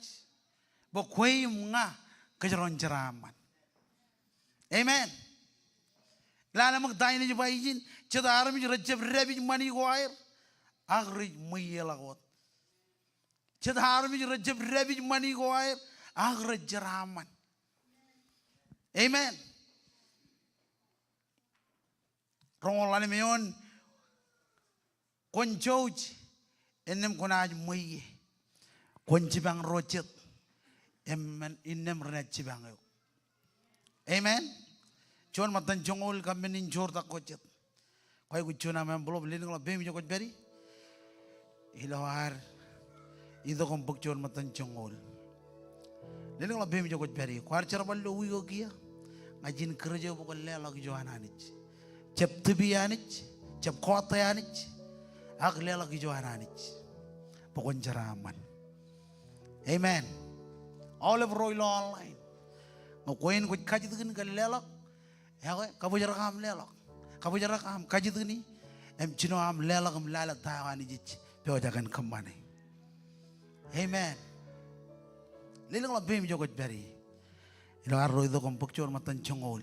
Bwe kwe im ña kōjro en jeraaṃṃan. Amen. Lale ṃōk ta in ej ba ijin, jet armej rejjab dāpij ṃani ko aer, ak rej ṃweiieḷọk wōt. Jet armej rejjab dāpij ṃani ko aer, ak rej jeraaṃṃan. Amen. Roñoul ḷalem eoon, kwōn jouj, innām kwōnaaj ṃweie. Kwōn jipañ ro jet, im men, innām renaaj jipañ eok. Amen. Juon ṃōttan joñoul kab men in joortak ko jet. Kwaikuj juon aṃ envelope, lelōñḷọk peiṃ ijo kwōj pād ie. Ilo ad itok im bōk juon ṃōttan joñoul. Lelōñḷọk peiṃ ijo kwōj pād ie. Kwaar jerbal ilo wiik eo kiiō. Ña ij encourage eok bwe kwōn leḷọk ijo an Anij. Jab tipi Anij, jab kọọte Anij, ak leḷọk ijo an Anij. Bwe kwōn jeraaṃṃan. Amen. Aolep ro ilo online, ñe kwe in kwōj kajjitōkin kōn leḷọk, ekwe, kabōjrak aṃ leḷọk. Kabōjrak aṃ kajjitōkin im jino aṃ leḷọk im lale ta eo Anij ej pojak in kōṃṃane. Amen. Lelōñḷọk peiṃ ijo kwōj pād ie. Ilo arro itok im bōk juon ṃōttan joñoul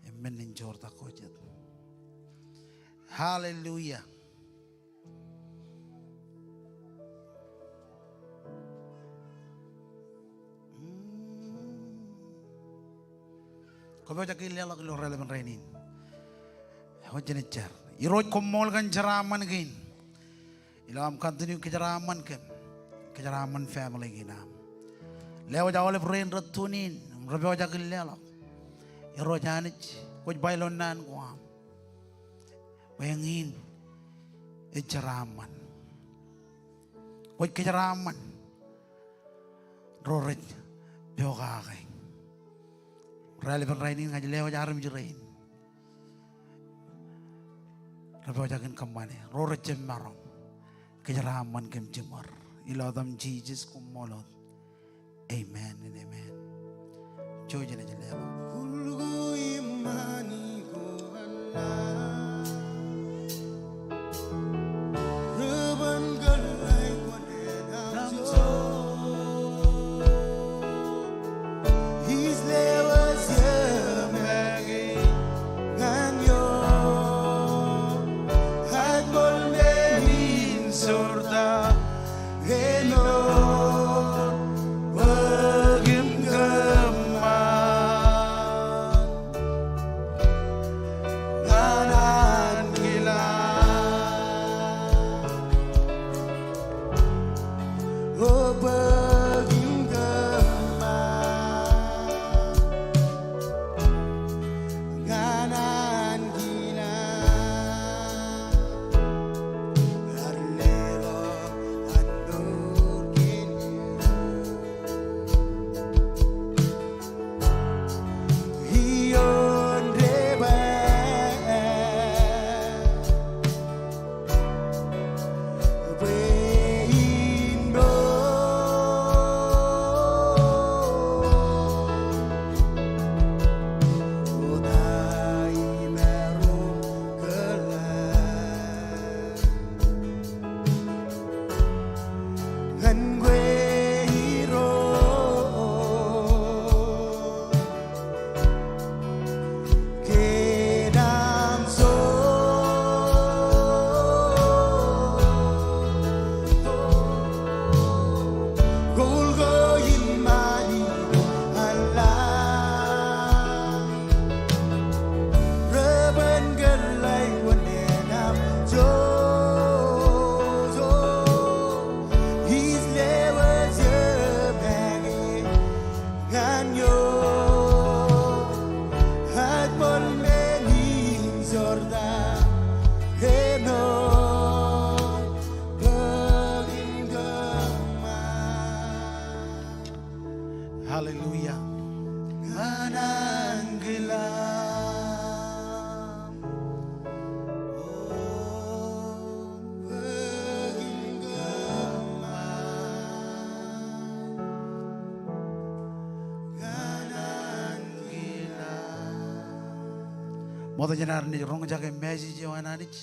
im men in joortak ko jet. Hallelujah. Kwō pojak in leḷọk ilo raelepin rainin? Eo, jen jar. Irooj, koṃṃool kōn jeraaṃṃan kein. Ilo aṃ continue kōjeraaṃṃan kōm, kōjeraaṃṃan family kein aṃ. Lewōj aolep rein rej tune in im rej pojak in leḷọk. Irooj Anij, kwōj ba ilo naan ko aṃ bwe eñin ej jeraaṃṃan. Kwōj kōjeraaṃṃan ro rej pokake. Raelepin rainin ña ij lewōj armej rein rej pojak in kōṃṃane, ro rej jab maroñ. Kōjeraaṃṃan kōm jiṃor. Ilo etaṃ Jisōs, koṃṃool wōt. Amen and amen. Jouj im leḷọk. Ṃokta jān ad naaj roñjake message eo an Anij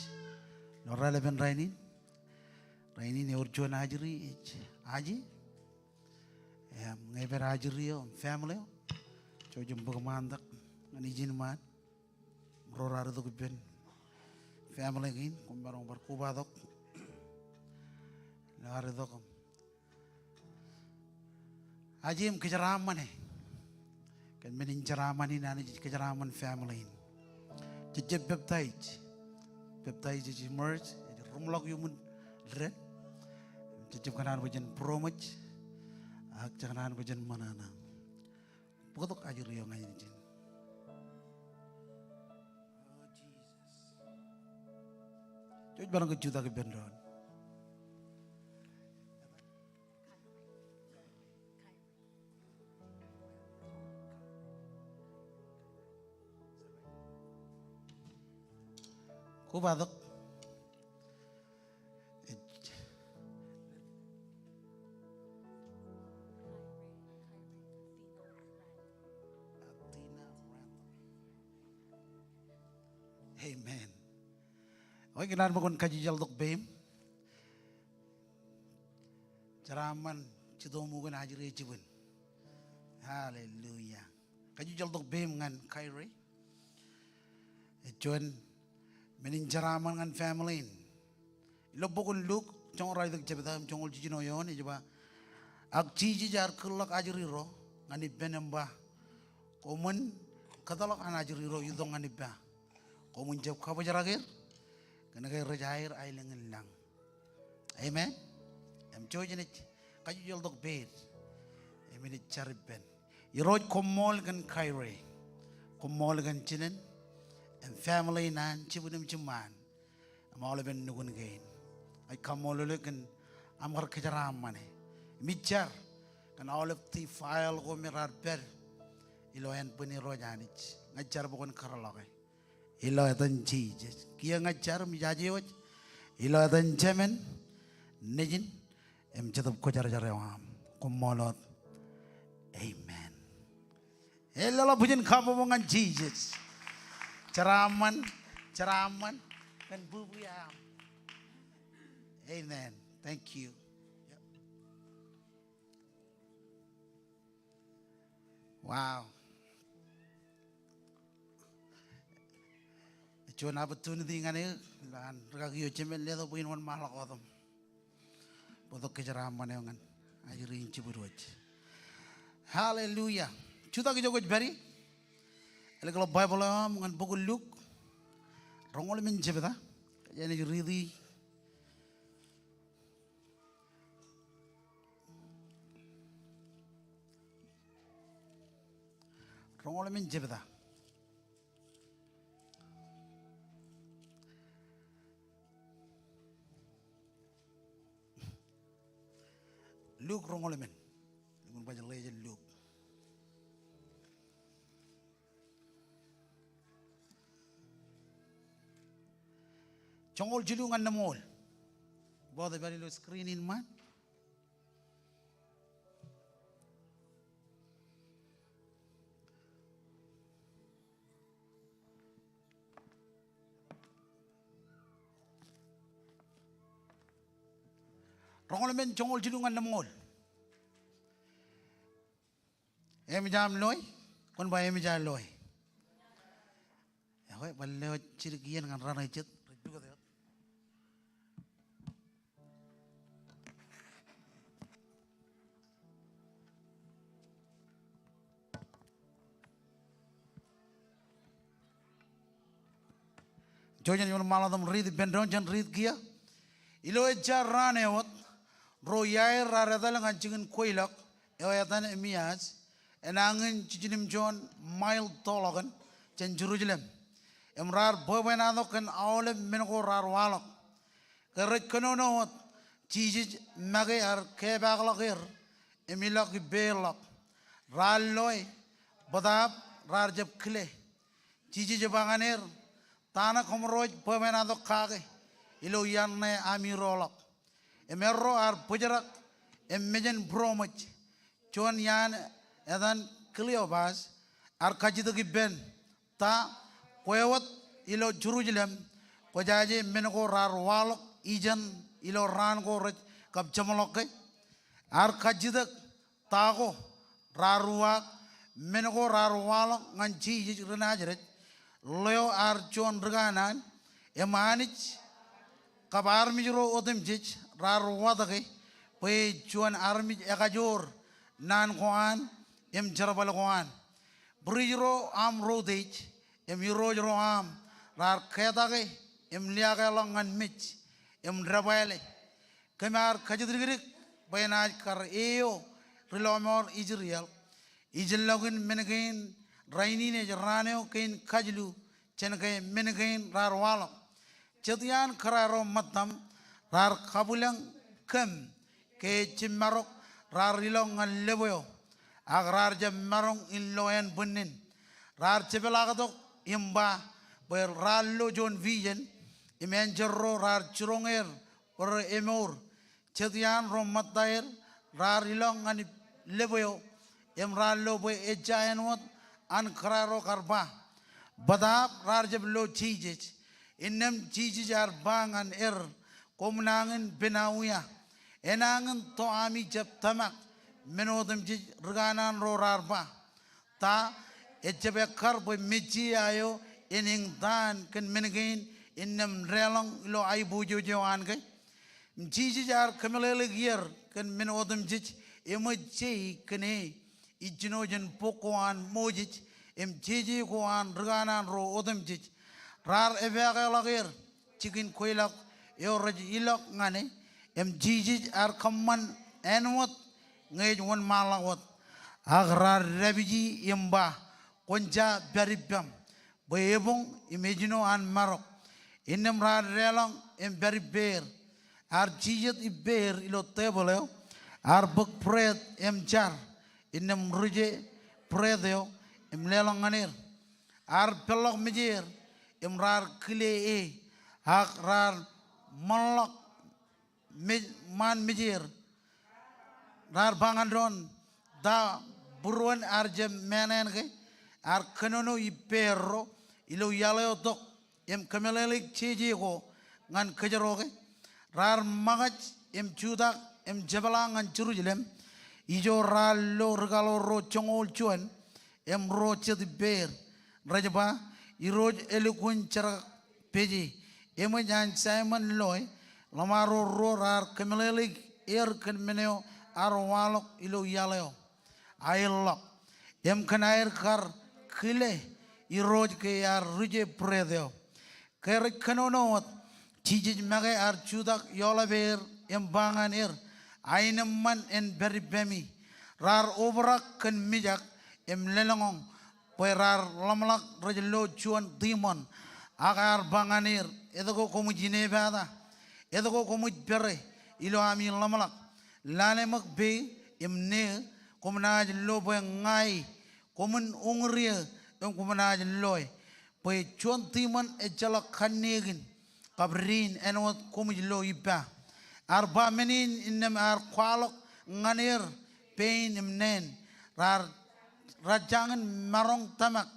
ilo raelepen rainin. Rainin ewōr juon ajri ej aje. Im ñe epād ajri eo im family eo, jouj im bōk ṃaantak ñan ijin ṃaan. Ro raar itok ippān family kein, koṃ maroñ bar kobatok ilo ad itok im aje im kōjeraaṃṃane kōn men in jeraaṃṃan in Anij ej kōjeraaṃṃan family in. Jej jab baptize. Baptize ej immerse, ej ruṃḷọk iuṃwin dān. Jej jab kōṇaan bwe jen būroṃōj ak jej kōṇaan bwe jen ṃōṇōṇō. Bōktok ajri eo ñan ijin. Jouj bar ke jutak ippān doon. Kobatok. Amen. Ekwe, ikōṇaan bwe kwōn kajjeḷtok peiṃ. Jeraaṃṃan jitōṃ ukōn ajri eo jibwin. Hallelujah. Kajjeḷtok peiṃ ñan Kyrie. Ej juon men in jeraaṃṃan ñan family in. Ilo bok in Luk, joñoul ralitōk jebta im joñoul jiljino eoon, ej ba, ak Jisōs ear kūrḷọk ajri ro ñan ippān im ba, koṃwin kōtḷọk an ajri ro itok ñan ippa. Koṃwin jab kabōjrak er kōnke rej aer aelōñ in lañ. Amen. Im jouj im ej kajjeḷtok peid im ej jar ippān. Irooj, koṃṃool kōn Kyrie. Koṃṃool kōn jinen im family in an jibwin im jiṃṃaan im aolepen nukun kein. Ij kaṃṃoolol eok kōn aṃ kar kōjeraaṃṃane im ij jar kōn aolep defile ko me raar pād ilo ānbwin Irooj Anij. Ña ij jar bwe kwōn kōtḷọke. Ilo etan Jisōs. Kiiō ña ij jar im ij aje wōj ilo etan Jemān, Nejin im Jetōb Kwōjarjar eo aṃ. Koṃṃool wōt. Amen. Eḷḷaḷọk bwijin kabbokbok ñan Jisōs. Jeraaṃṃan, jeraaṃṃan kōn bwibwi eo aṃ. Amen. Thank you. Yep. Wow. Juon opportunity ñan eō ilo an rūkaki eo jemān letok bwe in wōnṃaanḷọk wōt im bōktok kōjeraaṃṃan eo ñan ajri in jibwid wōj. Hallelujah. Jutak ijo kwōj pād ie. Ālōk ilo Baibōḷ eo aṃ ñan bok in Luk. Roñoul emān jebta. Kōjeañ naaj riiti. Roñoul emān jebta. Luk roñoul emān. Lukkuun baj ḷe jān Luk. Joñoul jilu ñan lemñoul. Bōktok ilo screen in ṃaan. Roñoul emān joñoul jilu ñan lemñoul. Eṃōj aṃ loe? Kwōn ba eṃōj aō loe. Ekwe, bar lewōj jidik iien ñan raṇe jet. Jouj im ṃaanḷọk im riit ippān doon, jen riit kiiō. Ilo ejja raan eo wōt, ro iaer raar etal ñan jikin kweilọk eo etan Emmaus, enañin jiljilimjuon mail toḷọkin jān Jerusalem. Im raar bwebwenato kōn aolep men ko raar waḷọk. Ke rej kōnono wōt, Jisōs make ear kepaakḷọk er im ilọk ippāerḷọk. Raar loe, bōtaab raar jab kile. Jisōs ej ba ñan er, ta ṇe koṃro ej bwebwenato kake ilo iaan ṇe ami roḷọk? Im erro ear bōjrak im mejān būroṃōj. Juon iaan etan Kliopas ear kajjitōk ippān, ta kwe wōt ilo Jerusalem, kwōjaje men ko raar waḷọk ijeṇ ilo raan ko rej kab jeṃḷọk ke. Ear kajjitōk ta ko raar uwaak, men ko raar waḷọk ñan Jisōs ri Nazeret, ḷeo ear juon ri kanaan, im Anij kab armej ro otemjej raar watōke bwe juon armej ekajoor naan ko an im jerbal ko an. Pris ro aṃ ro utiej, im irooj ro aṃ raar ketake im liaakḷọk ñan mej im debwāāle. Kōm ar kajjitdikdik bwe enaaj kar eo ri lọmọọr Israel. Ijellọkin men kein rainin ej raan eo kein kajilu jān ke men kein raar waḷọk. Jet iaan kōrā ro ṃōttaṃ raar kabwilōñ kōm ke ej jab marok raar ilọk ñan lōb eo, ak raar jab maroñ in lo ānbwinnin. Raar jepḷaaktok im ba bwe raar lo juon vision, im enjeḷ ro raar jiroñ er bwe re emour. Jet iaan ro ṃōtta er raar ilọk ñan lōb eo, im raar lo bwe ejja āinwōt an kōrā ro kar ba. Bōtaab raar jab lo Jisōs. Innām Jisōs ear ba ñan er, koṃ nañin pen aō ia? Enañin to ami jab tōmak men otemjej ri kanaan ro raar ba? Ta ejjab ekkar bwe Messiah eo en eñtaan kōn men kein innām deḷọñ ilo aiboojoj eo an ke? Im Jisōs ear kōmeḷeḷeik ier kōn men otemjej eṃōj je kōn e ijjino jān bok ko an Moses im jeje ko an ri kanaan ro otemjej. Raar epaakḷọk er jikin kweilọk eo rej ilọk ñan e, im Jisōs ear kōṃṃan āinwōt ñe ej wōnṃaanḷọk wōt. Ak raar dāpiji im ba, kwōn ja pād ippaṃ, bwe eboñ im ejino an marok. Innām raar deḷọñ im pād ippāer. Ear jijet ippāer ilo tebōḷ eo, ear bōk bread im jar, innām rije bread eo im leḷọk ñan er. Ear peḷḷọk mejeer im raar kile e, ak raar ṃōṇḷọk mej-, ṃaan mejeer. Raar ba ñan doon, ta būruon ear jab meenen ke? Ear kōnono ippāerro ilo iaḷ eo tok im kōmeḷeḷeik jeje ko ñan kōjro ke? Raar ṃōkaj im jutak im jepḷaak ñan Jerusalem. Ijo raar lo rikaḷoor ro joñoul juon im ruo jet ippāer, rej ba, Irooj, elukkuun jerkakpeje eṃōj an Saimōn loe. Ḷōṃaro ruo raar kōmeḷeḷeik er kōn men eo ear waḷọk ilo iaḷ eo aerḷọk, im kōn aer kar kile Irooj ke ear rije bread eo. Ke rej kōnono wōt, Jisōs make ear jutak eoḷapāer im ba ñan er, aenōṃṃan en pād ippemi. Raar obrak kōn mijak im lōḷñọñ bwe raar ḷōmṇak rej lo juon tiṃoṇ. Ak ear ba ñan er, etke koṃij inepata? Etke koṃij pere ilo ami ḷōmṇak? Lale ṃōk peiṃ im neō, koṃ naaj lo bwe ña e. Koṃwin uñūr eō im koṃ naaj loe. Bwe juon tiṃoṇ ejjeḷọk kanniōkin kab diin āinwōt koṃij lo ippa. Ear ba men in innām ear kwaḷọk ñan er pein im neen. Raar, raar jañin maroñ tōmak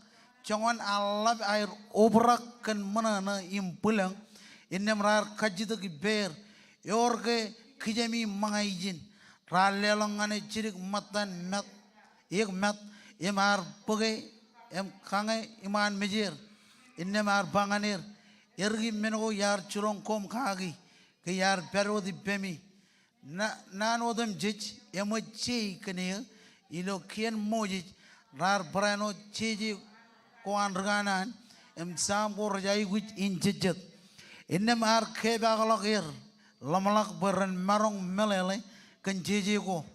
joñan an ḷap aer obrak kōn ṃōṇōṇō im bwilōñ, innām raar kajjitōk ippāer, ewōr ke kijemi ṃōñā ijin? Raar leḷọk ñan e jidik ṃōttan mat, eō mat, im ear bōke im kañe iṃaan mejeer. Innām ear ba ñan er, erkein men ko iar jiroñ koṃ kaki ke iar pād wōt ippemi. Na-, naan otemjej eṃōj je kōn eō ilo kien Moses, raar barāinwōt jeje ko an ri kanaan im Sam ko rej aikuj in jejjet. Innām ear kepaakḷọk er ḷōmṇak bwe ren maroñ meḷeḷe kōn jeje ko.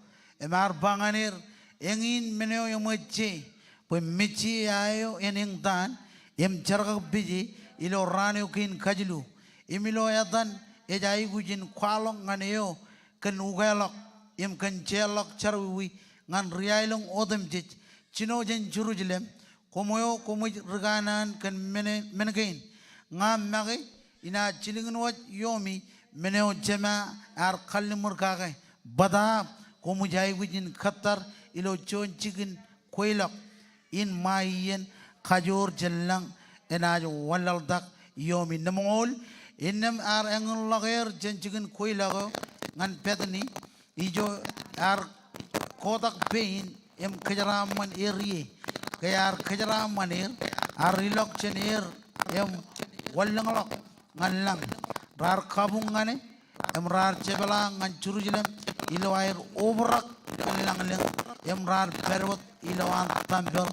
Im ear ba ñan er, eñin men eo eṃōj je, bwe Messiah eo en eñtaan im jerkakpeje ilo raan eo kein kajilu. Im ilo etan ej aikuj in kwaḷọk ñan eo kōn ukeḷọk im kōn jeorḷọk jerọwiwi ñan ri aelōñ otemjej, jino jān Jerusalem, koṃ eo koṃij ri kanaan kōn men, men kein. Ña make inaaj jilkinwōj iomi men eo Jema ear kalliṃur kake. Bōtaab koṃij aikuj in kōttar ilo juon jikin kweilọk in ṃae iien kajoor jān lañ enaaj wanlaḷtak iomi. Nōṃool. Innām ear eñinḷọk er jān jikin kweilọk eo ñan Bethany, ijo ear kotak pein im kōjeraaṃṃan er ie. Ke ear kōjeraaṃṃan er, ear ilọk jān er im wanlōñḷọk ñan lañ. Raar kabuñ ñan e im raar jepḷaak ñan Jerusalem ilo aer obrak kōn lañlōñ im raar pād wōt ilowaan tempel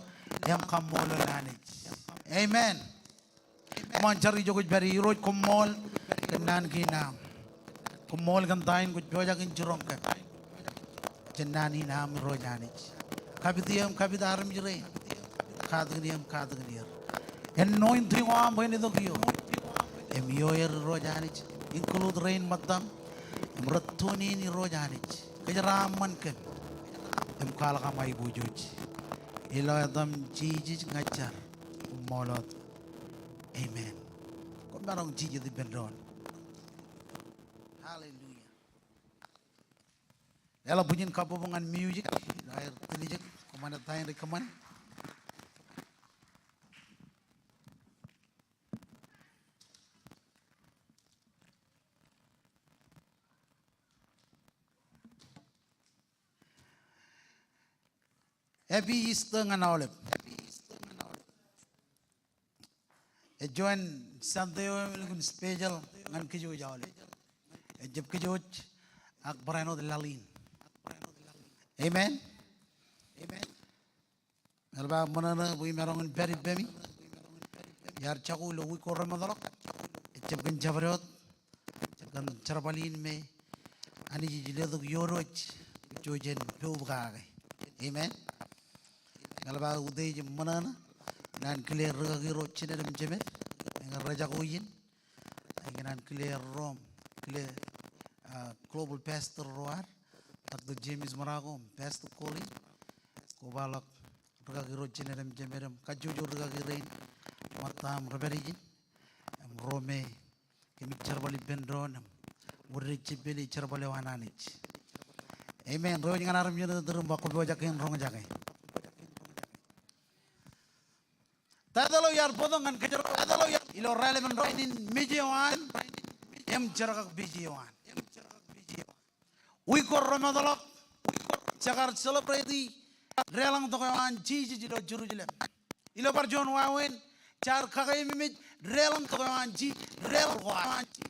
im kaṃṃoolol Anij. Amen. Koṃ jen jar ijo kwōj pād ie. Irooj, koṃṃool kōn naan kein aṃ. Koṃṃool kōn ta in kwōj pojak in jiroñ kōm jān naan in aṃ, Irooj Anij. Kapit eō im kapit armej rein. Katakin eō im katakin er. Anointing eo aṃ bwe en itok ioer im ioer, Irooj Anij. Include rein ṃōttam im rej tune in, Irooj Anij. Kōjeraaṃṃan kōm im kwaḷọk aṃ aiboojoj. Ilo etaṃ Jisōs ña ij jar im koṃṃool wōt. Amen. Koṃ maroñ jijet ippān doon. Hallelujah. Leḷọk bwijin kabbokbok ñan music ilo aer tiljek. Kōṃṃane ta in rej kōṃṃane. Happy Easter ñan aolep. Ej juon Sunday eo elukkuun special ñan kōj aolep. Ejjab kōj ak barāinwōt laḷ in. Amen. Amen. Eḷap aō ṃōṇōṇō bwe imaroñ in pād ippemi. Iar jako ilo wiik ko remootḷọk. Ejjab kōn jabdewōt kōn jerbal in me Anij ej letok ioon wōj, wōj en poub kake. Amen. Eḷap aō utiej im ṃōṇōṇō, ikōṇaan kile rikaki ro jined im jemed ñe rej jako ijin. Ikōṇaan kile ro im kile, ah, global pastor ro ad, Doctor James Marako im Pastor Colin. Kobaḷọk rikaki ro jined im jemed im kajjojo rikaki rein ṃōttan rej pād ijin im ro me kōmij jerbal ippān doon im wōr rej jeppeḷe jerbal eo an Anij. Amen. Ro ej ñan armej eo rej tūrūṃ ba kwō pojak in roñjake. Title eo iar bōktok ñan kōjro, title eo iar ilo raelepen rainin, mej eo an im jerkakpeje eo an. Wiik ko remootḷọk, jekar celebrate deḷọñtok eo an Jisōs ilo Jerusalem. Ilo bar juon wāween, jaar kakeememej deḷọñtok eo an Ji-, deḷọñtok eo an Jisōs.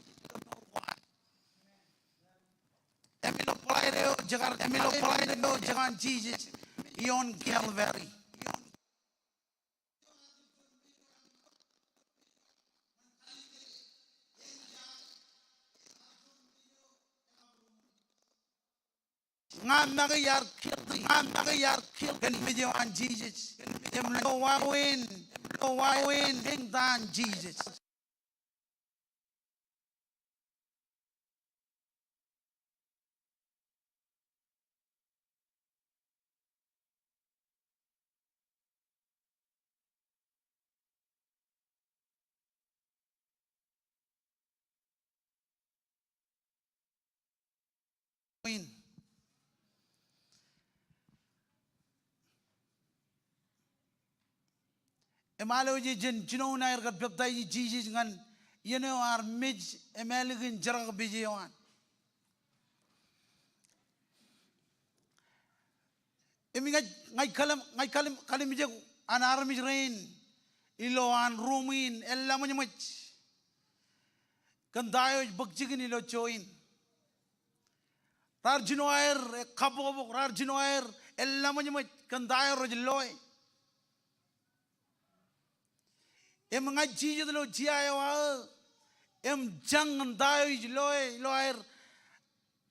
Im ilo Friday eo, jekar, im ilo Friday eo, jekar Jisōs ioon Calvary. Ña make iar guilty, ña make iar guilty kōn mej eo an Jisōs. Im ilo wāween, ilo wāween eñtaan Jisōs. Im al eo ej jān jinoin aer kar peptaij Jisōs ñan iien eo ear mej im ālikin jerkakpeje eo an. Im ña ij, ña ij kalem, ña ij kalem, kalimjek an armej rein ilo an ruum in eḷḷaṃōjṃōj kōn ta eo ej bōk jikin ilo join. Raar jino aer kabbokbok, raar jino aer eḷḷaṃōjṃōj kōn ta eo rej loe. Im ña ij jijet ilo jea eo aō im jañ kōn ta eo ej loe, ilo aer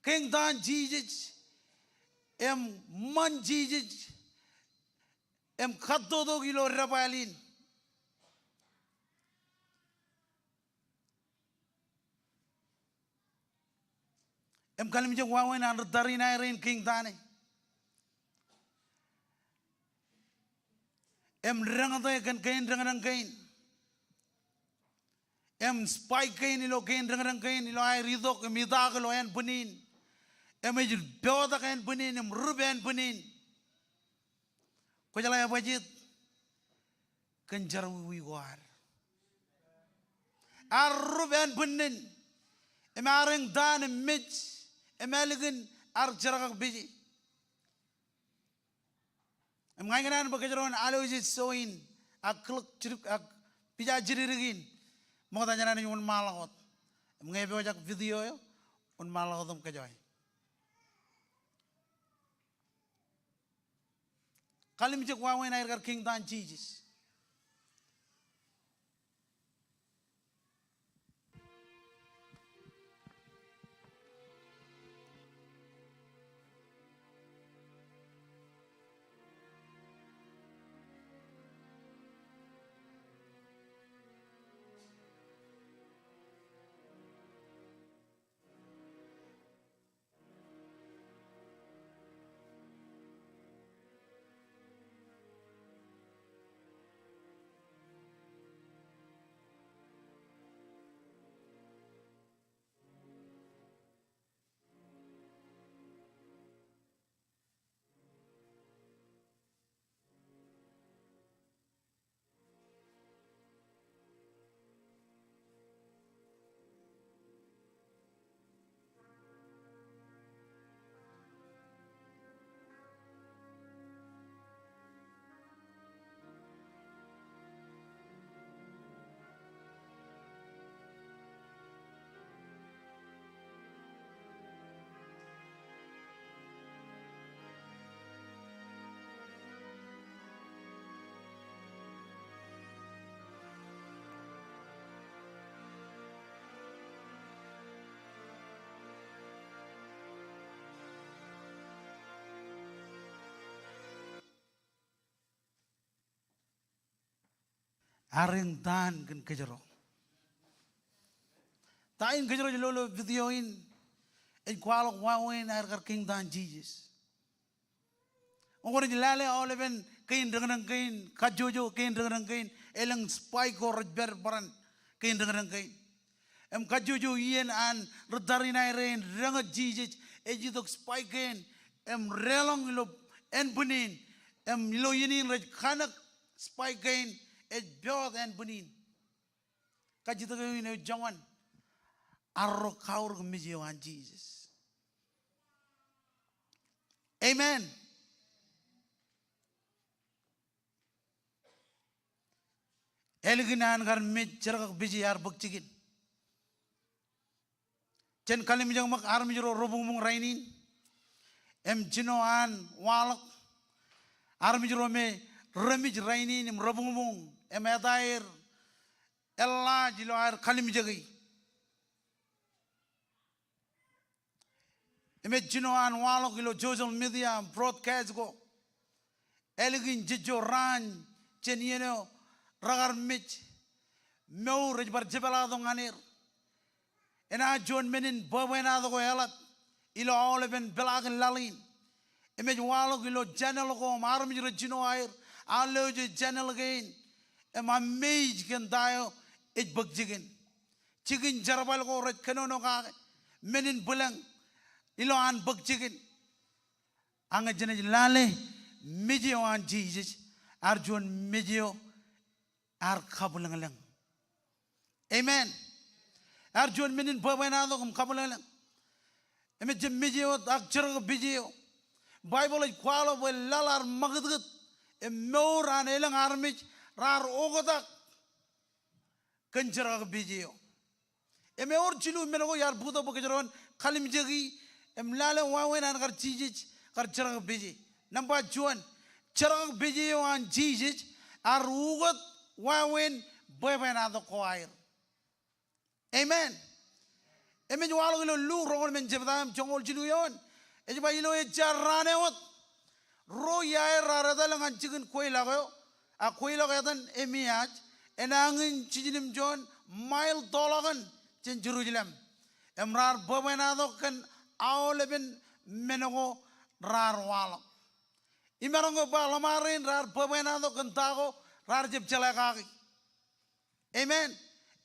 keñtaan Jisōs im ṃan Jisōs im kattotok ilo debwāāl in. Im kalimjek wāween an ri tariṇae rein keñtaane. Im deñōte kōn kein deñdeñ kein. Im spy kein ilo kein deñdeñ kein ilo aer itok im itaak ilo ānbwin in. Im ej potak ānbwin in im rup ānbwin in. Kwōjeḷā bajjek kōn jerọwiwi ko ad. ear rup ānbwinnin, im ear eñtaan im mej, im ālikin ear jerkakpeje. Im ña ikōṇaan bwe kōjro en alooj ej show in, ak click jidik, ak pija jidikdik in, ṃokta jān an ej wōnṃaanḷọk wōt. Im ñe epojak video eo, wōnṃaanḷọk wōt im kōjọe. Kalimjek wāween aer kar kiiñtaan Jisōs. Ear eñtaan kōn kōjro. Ta in kōjro ej lo ilo video in, ej kwaḷọk wāween aer kar kiiñtaan Jisōs. Ñe kwōnaaj lale aolepen kein deñdeñ kein, kajjojo kein deñdeñ kein, elōñ spy ko rej pād bōran kein deñdeñ kein. Im kajjojo iien an ri tariṇae rein deñōj Jisōs, ej itok spy kein, im deḷọñ ilo ānbwin in, im ilo iien in rej kanōk spy kein, ej poot ānbwin in. Kajjitōk eo in ej joñan, arro kaorōk mej eo an Jisōs. Amen. Ālikin an kar mej jerkakpeje ear bōk jikin. Jen kalimjek ṃōk armej ro rebuñbuñ rainin im jino an waḷọk. Armej ro me remej rainin im rebuñbuñ im etaer eḷḷaaj ilo aer kalimjeki. Im ej jino an waḷọk ilo social media im broadcast ko. Ālikin jejjo raan jān iien eo rekar mej, mour ej bar jepḷaaktok ñan er. Enaaj juon men in bwebwenato ko eḷap ilo aolepen peḷaakin laḷ in. Im ej waḷọk ilo channel ko im armej rej jino aer, alooj ej channel kein, im amazed kōn ta eo ej bōk jikin. Jikin jerbal ko rej kōnono kake, men in bwilōñ ilo an bōk jikin. Ak ñe jenaaj lale mej eo an Jisōs, ear juon mej eo ear kabwilōñlōñ. Amen. Ear juon men in bwebwenato im kabwilōñlōñ. Im ejjab mej eo wōt ak jerkakpeje eo. Baibōḷ ej kwaḷọk bwe laḷ ear ṃakūtkūt im mour an elōñ armej raar oktak kōn jerkakpeje eo. Im ewōr jilu men ko iar bōktok bwe kōjro en kalimjeki im lale wāween an kar Jisōs kar jerkakpeje. Nōṃba juon, jerkakpeje eo an Jisōs ear ukōt wāween bwebwenato ko aer. Amen. Im ej waḷọk ilo Luk roñoul emān jebta im joñoul jilu eoon. Ej ba ilo ejja raan eo wōt, ro iaer raar etal ñan jikin kweilọk eo, a kweilọk etan Emiaj, enañin jiljilimjuon mail toḷọkōn jān Jerusalem. Im raar bwebwenato kōn aolepen men ko raar waḷọk. Imaroñ ke ba ḷōṃarein raar bwebwenato kōn ta ko raar jab jeḷā kaki. Amen.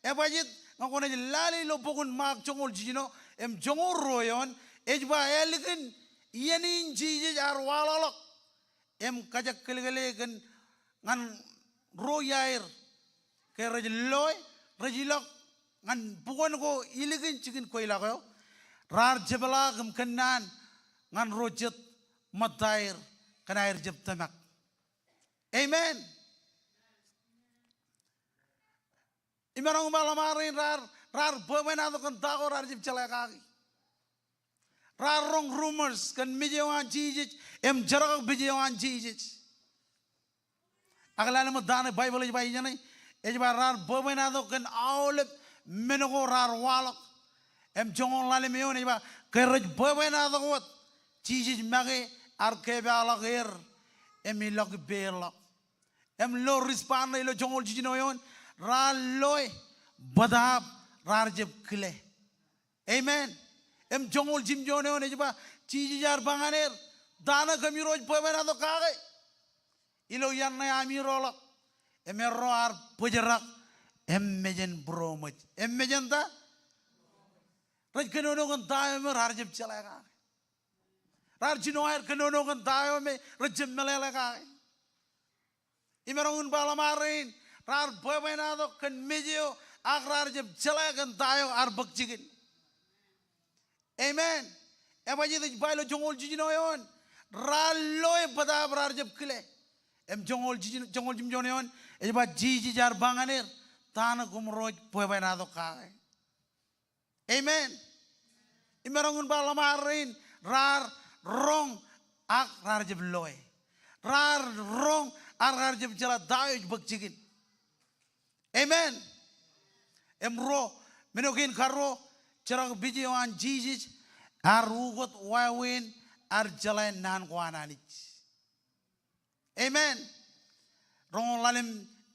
Ebajeet, ñe kwōnaaj lale ilo bok in Mak joñoul jiljino im joñoul ruo eoon, ej ba ālikin iien in Jisōs ear waḷọkḷọk im kajekkilkile kōn ñan ro iaer ke rej loe, rej ilọk ñan bukwōn ko ilikin jikin kweilọk eo, raar jepḷaak im kōnnaan ñan ro jet ṃōttaer kōn aer jab tōmak. Amen. Imaroñ im ba ḷōṃarein raar, raar bwebwenato kōn ta ko raar jab jeḷā kaki. Raar roñ rumors kōn mej eo an Jisōs im jerkakpeje eo an Jisōs. Ak lale ṃōk ta ṇe Baibōḷ ej ba ijeṇe, ej ba raar bwebwenato kōn aolep men ko raar waḷọk. Im joñoul ḷalem eoon ej ba ke rej bwebwenato wōt Jisōs make ear kepaakḷọk er im ilọk ippāerḷọk. Im lo respond ṇe ilo joñoul jiljino eoon, raar loe bōtaab raar jab kile. Amen. Im joñoul jimjuon eoon ej ba Jisōs ear ba ñan er, ta ṇe kōm Irooj bwebwenato kake? Ilo iien ṇe ami roḷọk im erro ear bōjrak im mejān būroṃōj. Im mejān ta? Rej kōnono kōn ta eo me raar jab jeḷā kake. Raar jino aer kōnono kōn ta eo me rej jab meḷeḷe kake. Imaroñ in ba ḷōṃarein raar bwebwenato kōn mej eo ak raar jab jeḷā kōn ta eo ear bōk jikin. Amen. Ebajet ej ba ilo joñoul jiljino eoon, raar loe bōtaab raar jab kile. Im joñoul jiljino, joñoul jimjuon eoon ej ba Jisōs ear ba ñan er, ta ṇe kōm Irooj bwebwenato kake? Amen. Imaroñ in ba ḷōṃarein raar roñ ak raar jab loe. Raar roñ ak raar jab jeḷā ta eo ej bōk jikin. Amen. Im ruo, men eo kein karuo, jerkakpeje eo an Jisōs ear ukōt wāween ear jeḷā naan ko an Anij. Amen. Roñoul ḷalem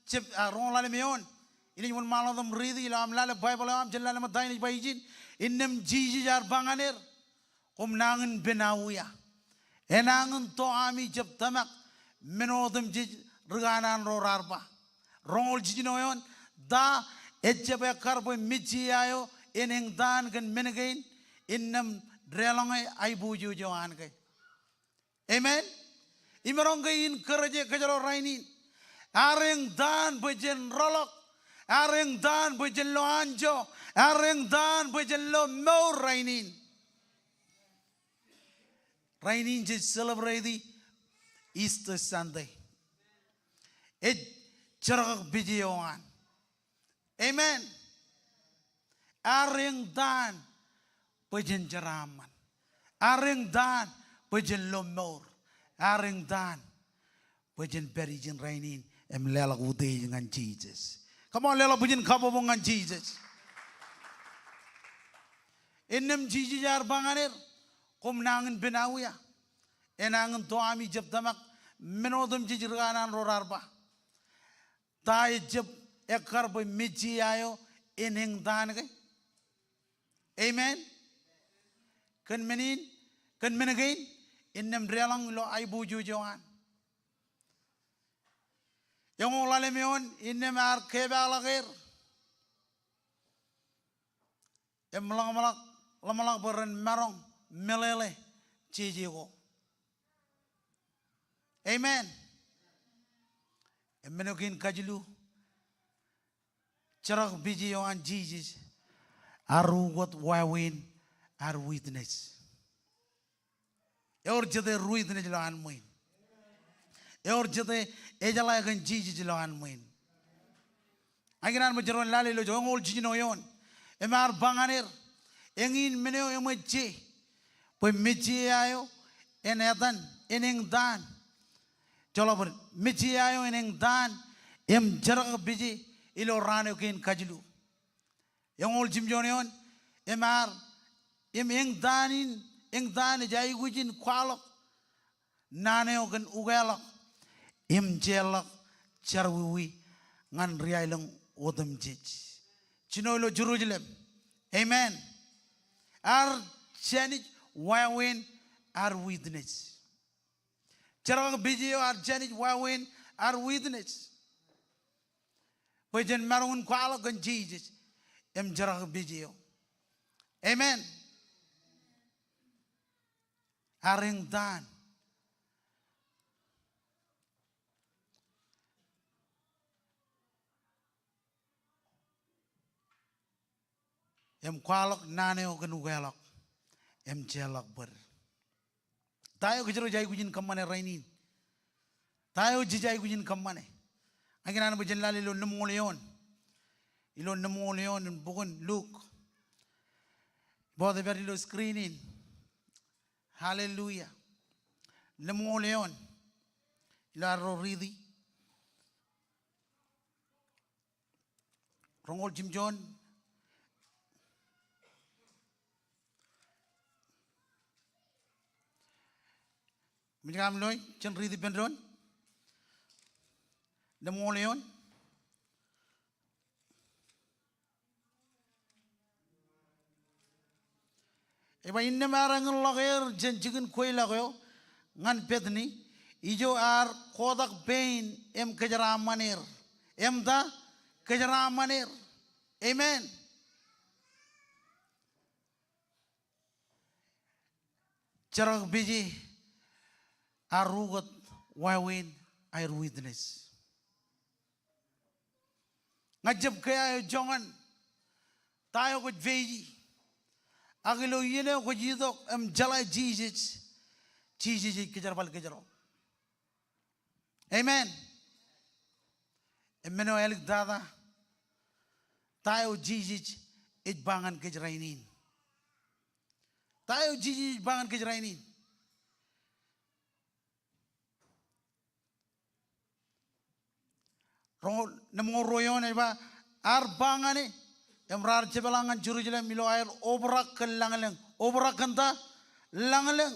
jep, ah, roñoul ḷalem eoon. Inaaj wōnṃaanḷọk wōt im riiti ilo aṃ lale Baibōḷ eo aṃ, jen lale ṃōtta, inaaj ba ijin. Innām Jisōs ear ba ñan er, koṃ nañin pen aō ia? Enañin to ami jab tōmak men otemjej ri kanaan ro raar ba. Roñoul jiljino eoon, ta ejjab ekkar bwe Messiah eo en eñtaan kōn men kein? Innām deḷọñe aiboojoj eo an ke. Amen. Imaroñ ke in kōrā je kōjro rainin. Ear eñtaan bwe jen rōḷọk. Ear eñtaan bwe jen lo anjọ. Ear eñtaan bwe jen lo mour rainin. Rainin jej celebrate Easter Sunday. Ej jerkakpeje eo an. Amen. Ear eñtaan bwe jen jeraaṃṃan. Ear eñtaan bwe jen lo mour. Ear eñtaan bwe jen pād ijin rainin im leḷọk utiej ñan Jisōs. Come on, leḷọk bwijin kabbokbok ñan Jisōs. Innām Jisōs ear ba ñan er, koṃ nañin pen aō ia? Enañin to ami jab tōmak men otemjej ri kanaan ro raar ba. Ta ejjab ekkar bwe Messiah eo en eñtaan ke? Amen. Kōn men in, kōn men kein, innām deḷọñ ilo aiboojoj eo an. Eñoul ḷalem eoon, innām ear kepaakḷọk er im ḷōmṇak, ḷōmṇak bwe ren maroñ meḷeḷe jeje ko. Amen. Im men eo kein kajilu, jerkakpeje eo an Jisōs ear ukōt wāween ear witness. Ewōr jete ri witness ilowaan ṃwiin? Ewōr jete ejeḷā kōn Jisōs ilowaan ṃwiin? Ak ikōṇaan bwe jen ro lale ilo eñoul jiljino eoon. Im ear ba ñan er, eñin men eo eṃōj je bwe Messiah eo en etan, en eñtaan. Joḷọk bōd, Messiah eo en eñtaan im jerkakpeje ilo raan eo kein kajilu. Eñoul jimjuon eoon, im ear, im eñtaan in, eñtaan ej aikuj in kwaḷọk naan eo kōn ukeḷọk im jeorḷọk jerọwiwi ñan ri aelōñ otemjej. Jino ilo Jerusalem. Amen. Ear jānij wāween ear witness. Jerkakpeje eo ear jānij wāween ear witness bwe jen maroñ in kwaḷọk kōn Jisōs im jerkakpeje eo. Amen. Ear eñtaan. im kwaḷọk naan eo kōn ukeḷọk im jeorḷọk bōd. Ta eo kōjro jej aikuj in kōṃṃane rainin? Ta eo jej aikuj in kōṃṃane? Ña ikōṇaan bwe jen lale ilo lemñoul eoon. Ilo lemñoul eoon in bok in Luk. Bōtab ej pād ilo screen in. Hallelujah. Lemñoul eoon. Ilo arro riiti. Roñoul jimjuon. Mej kōm loe, jen riiti ippān doon. Lemñoul eoon. Ej ba, innām ear eñinḷọk er jān jikin kweilọk eo ñan Bethany, ijo ear kotak pein im kōjeraaṃṃan er. Im ta? Kōjeraaṃṃan er. Amen. Jerkakpeje ear ukōt wāween aer witness. Ña ij jab kea eo joñan ta eo kwōj peje. Ak ilo iien eo kwōj itok im jeḷā Jisōs, Jisōs ej kōjerbal kōjro. Amen. Im men eo āliktata, ta eo Jisōs ej ba ñan kōj rainin? Ta eo Jisōs ej ba ñan kōj rainin? Roñoul, lemñoul ruo eoon ej ba, ear ba ñan e, im raar jepḷaak ñan Jerusalem ilo aer obrak kōn lañlōñ. Obrak kōn ta? Lañlōñ.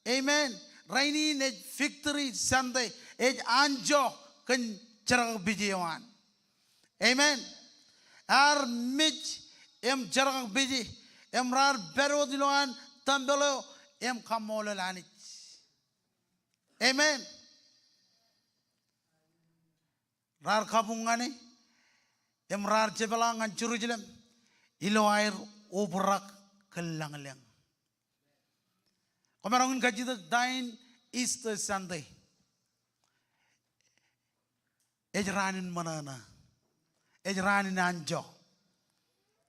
Amen. Rainin ej Victory Sunday, ej anjọ kōn jerkakpeje eo an. Amen. Ear mej im jerkakpeje, im raar pād wōt ilowaan tempel eo im kaṃṃoolol Anij. Amen. Raar kabuñ ñan e, im raar jepḷaak ñan Jerusalem ilo aer obrak kōn lañlōñ. Kwōmaroñ in kajjitōk ta in Easter Sunday. Ej raan in ṃōṇōṇō. Ej raan in anjọ.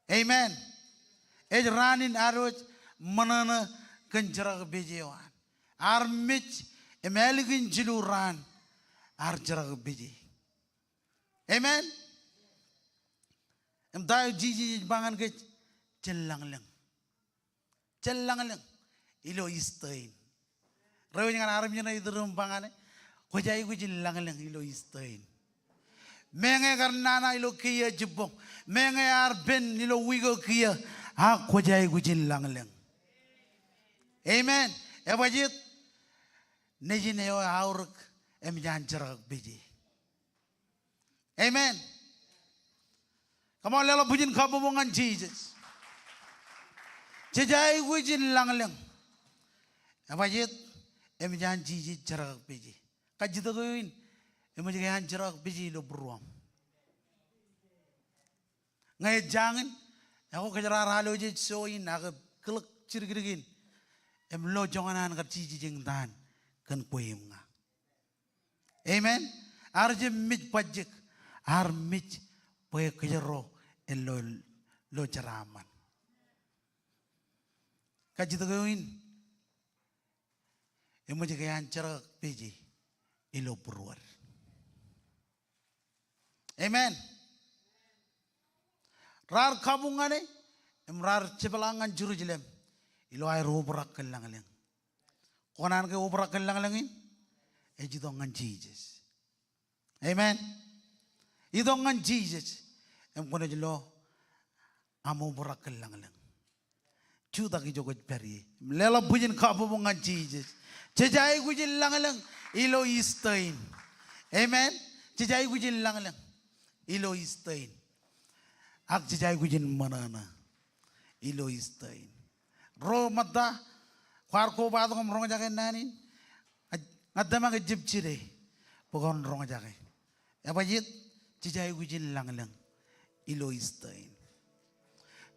Amen. Ej raan in ad wōj ṃōṇōṇō kōn jerkakpeje eo an. Ear mej im ālikin jilu raan ear jerkakpeje. Amen. Im ta eo Jisōs ej ba ñan kōj? Jen lañlōñ. Jen lañlōñ ilo Easter in. Ro eo ej ñan armej ṇe iturūṃ, ba ñan e, kwōj aikuj in lañlōñ ilo Easter in. Meñe kar nana ilo kiiō jibboñ, meñe ear pen ilo wiik eo kiiō, ak kwōj aikuj in lañlōñ. Amen. Ebajjeet? Nejin eo eaorōk im ej an jerkakpeje. Amen. Come on, leḷọk bwijin kabbokbok ñan Jisōs. Jej aikuj in lañlōñ. Ebajjeet? Im ej an Jisōs jerkakpeje. Kajjitōk eo in, eṃōj ke an jerkakpeje ilo būruōṃ? Ñe ej jañin, ekwe kōjeraaṃṃan ilo jej show in ak kilōk jidikdik in im lo joñan an kar jijeñ taan kōn kwe im ña. Amen. Ear jab mej bajjek, ear mej bwe kōjro en lo, lo jeraaṃṃan. Kajjitōk eo in, eṃōj ke an jerkakpeje ilo būruod? Amen. Raar kabuñ ñan e, im raar jepḷaak ñan Jerusalem ilo aer obrak kōn lañlōñ. Kwōkōṇaan ke obrak kōn lañlōñ in? Ej itok ñan Jisōs. Amen. Itok ñan Jisōs im kwōnaaj lo aṃ obrak kōn lañlōñ. Jutak ijo kwōj pād ie. Im leḷọk bwijin kabbokbok ñan Jisōs. Jej aikuj in lañlōñ ilo Easter in. Amen. Jej aikuj in lañlōñ ilo Easter in. Ak jej aikuj in ṃōṇōṇō ilo Easter in. Ro ṃōtta kwaar kobatok im roñjake naan in, ña, ña tōmak ejjab jide bwe kwōn roñjake. Ebajjeet? Jej aikuj in lañlōñ ilo Easter in.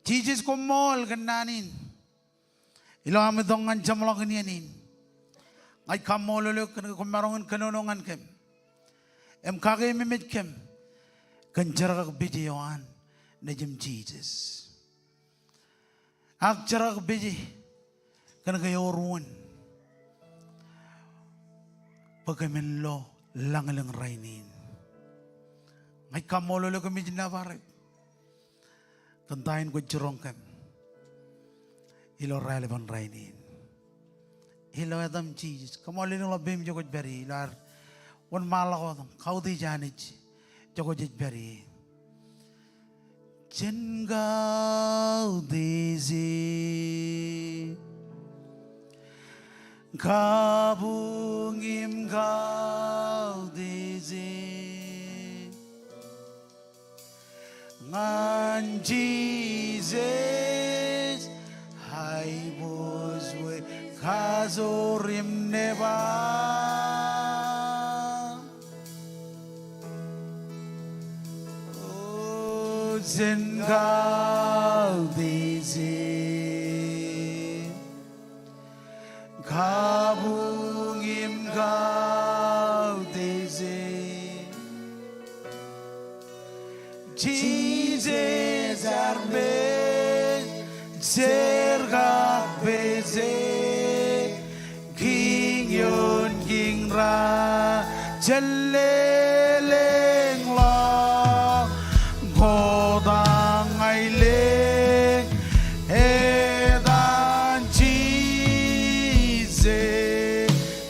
Jisōs, koṃṃool kōn naan in. Ilo am itok ñan jeṃḷọkin iien in, ña ij kaṃṃoolol eok kōn ke kwōmaroñ in kōnono ñan kōm im kakeememej kōm kōn jerkakpeje eo an Nejiṃ Jisōs. Ak jerak peje kōn ke eor wōn bwe kōmin lo lañlōñ rainin. Ña ij kaṃṃoolol eok kōmij nōbar eok kōn ta in kwōj jiroñ kōm ilo raelepen rainin. Ilo etaṃ Jisōs, koṃṃool lelōñ ḷọk peiṃ ijo kwōj pād ie ilo ad wōnṃaanḷọk wōt im kautiej Anij ijo kwōj pād ie. Jen kautiej eō, kabuñ im kautiej eō ñan Jisōs, aiboojoj kajoor im nebar. O jen kautiej eō, kabuñ im kautiej eō. Jisōs armej, jerkakpeje, kiiñ ioon kiiñ raan. Jen lelōñḷọk, kotak ña ilōñ etan Jisōs.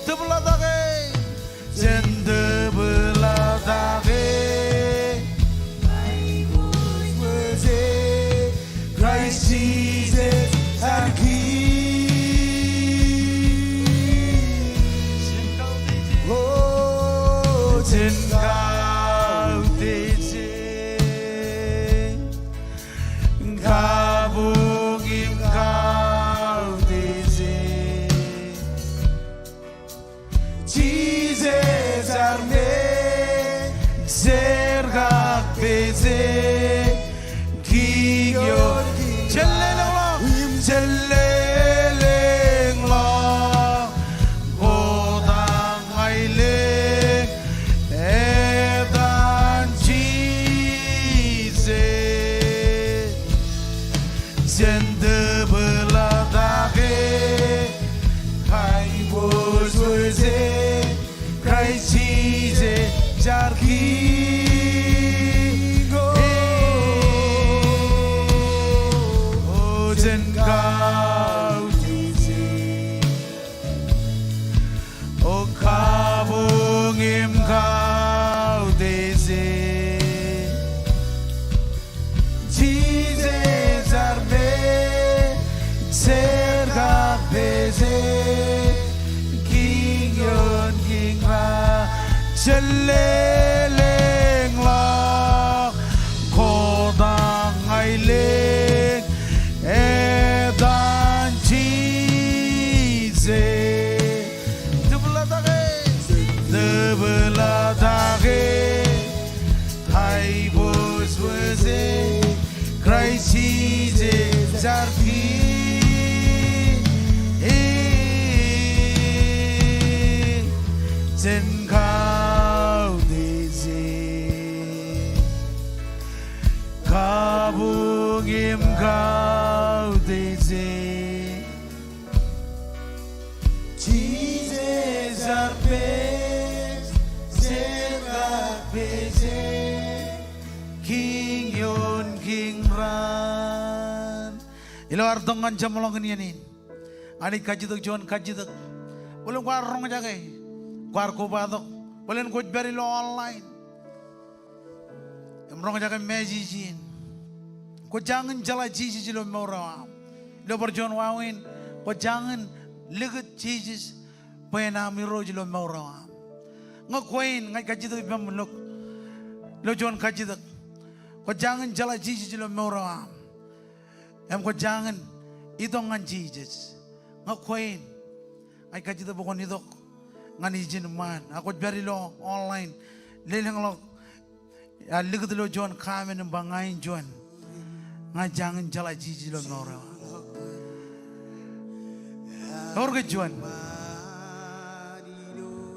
Tōpḷatake, jen tōpḷatake. Kraist Jisōs ear Kiiñ. O jen kautiej eō, kabuñ im kautiej eō. Jisōs armej, jerkakpeje, kiiñ ioon. Jen lelōñḷọk, jen lelōñḷọk, kotak ña ilōñ etan Jisōs. Jen tōpḷatake, aiboojoj Kraist Jisōs ear Kiiñ. O jen kautiej eō, o kabuñ im kautiej eō. Jisōs armej, jerkakpeje, kiiñ ioon kiiñ raan. Jen lelōñḷọk, kotak ña ilōñ etan Jisōs. Tōpḷatake, tōpḷatake, aiboojoj Kraist Jisōs ear Kiiñ. Jen kautiej eō, kabuñ im kautiej eō. Jisōs armej, jerkakpeje, kiiñ ioon kiiñ raan. Ilo ad tok ñan jeṃḷọkin iien in, Anij kajjitōk juon kajjitōk. Bōlen kwaar roñjake, kwaar kobatok, bōlen kwōj pād ilo online im roñjake message in. Kwō jañin jeḷā Jisōs ilo mour eo aṃ. Ilo bar juon wāween, kwō jañin likūt Jisōs bwe en aṃ Irooj ilo mour eo aṃ. Ñe kwe in, ña ij kajjitōk ippaṃ ilo, ilo juon kajjitōk. Kwō jañin jeḷā Jisōs ilo mour eo aṃ im kwō jañin itok ñan Jisōs. Ñe kwe in, ña ij kajjitōk bwe kwōn itok ñan ijin ṃaan. Ak kwōj pād ilo online, lelōñḷọk, a, likūt ilo juon comment im ba ña in juon. Ña jañin jeḷā Jisōs ilo mour eo aṃ. Ewōr ke juon?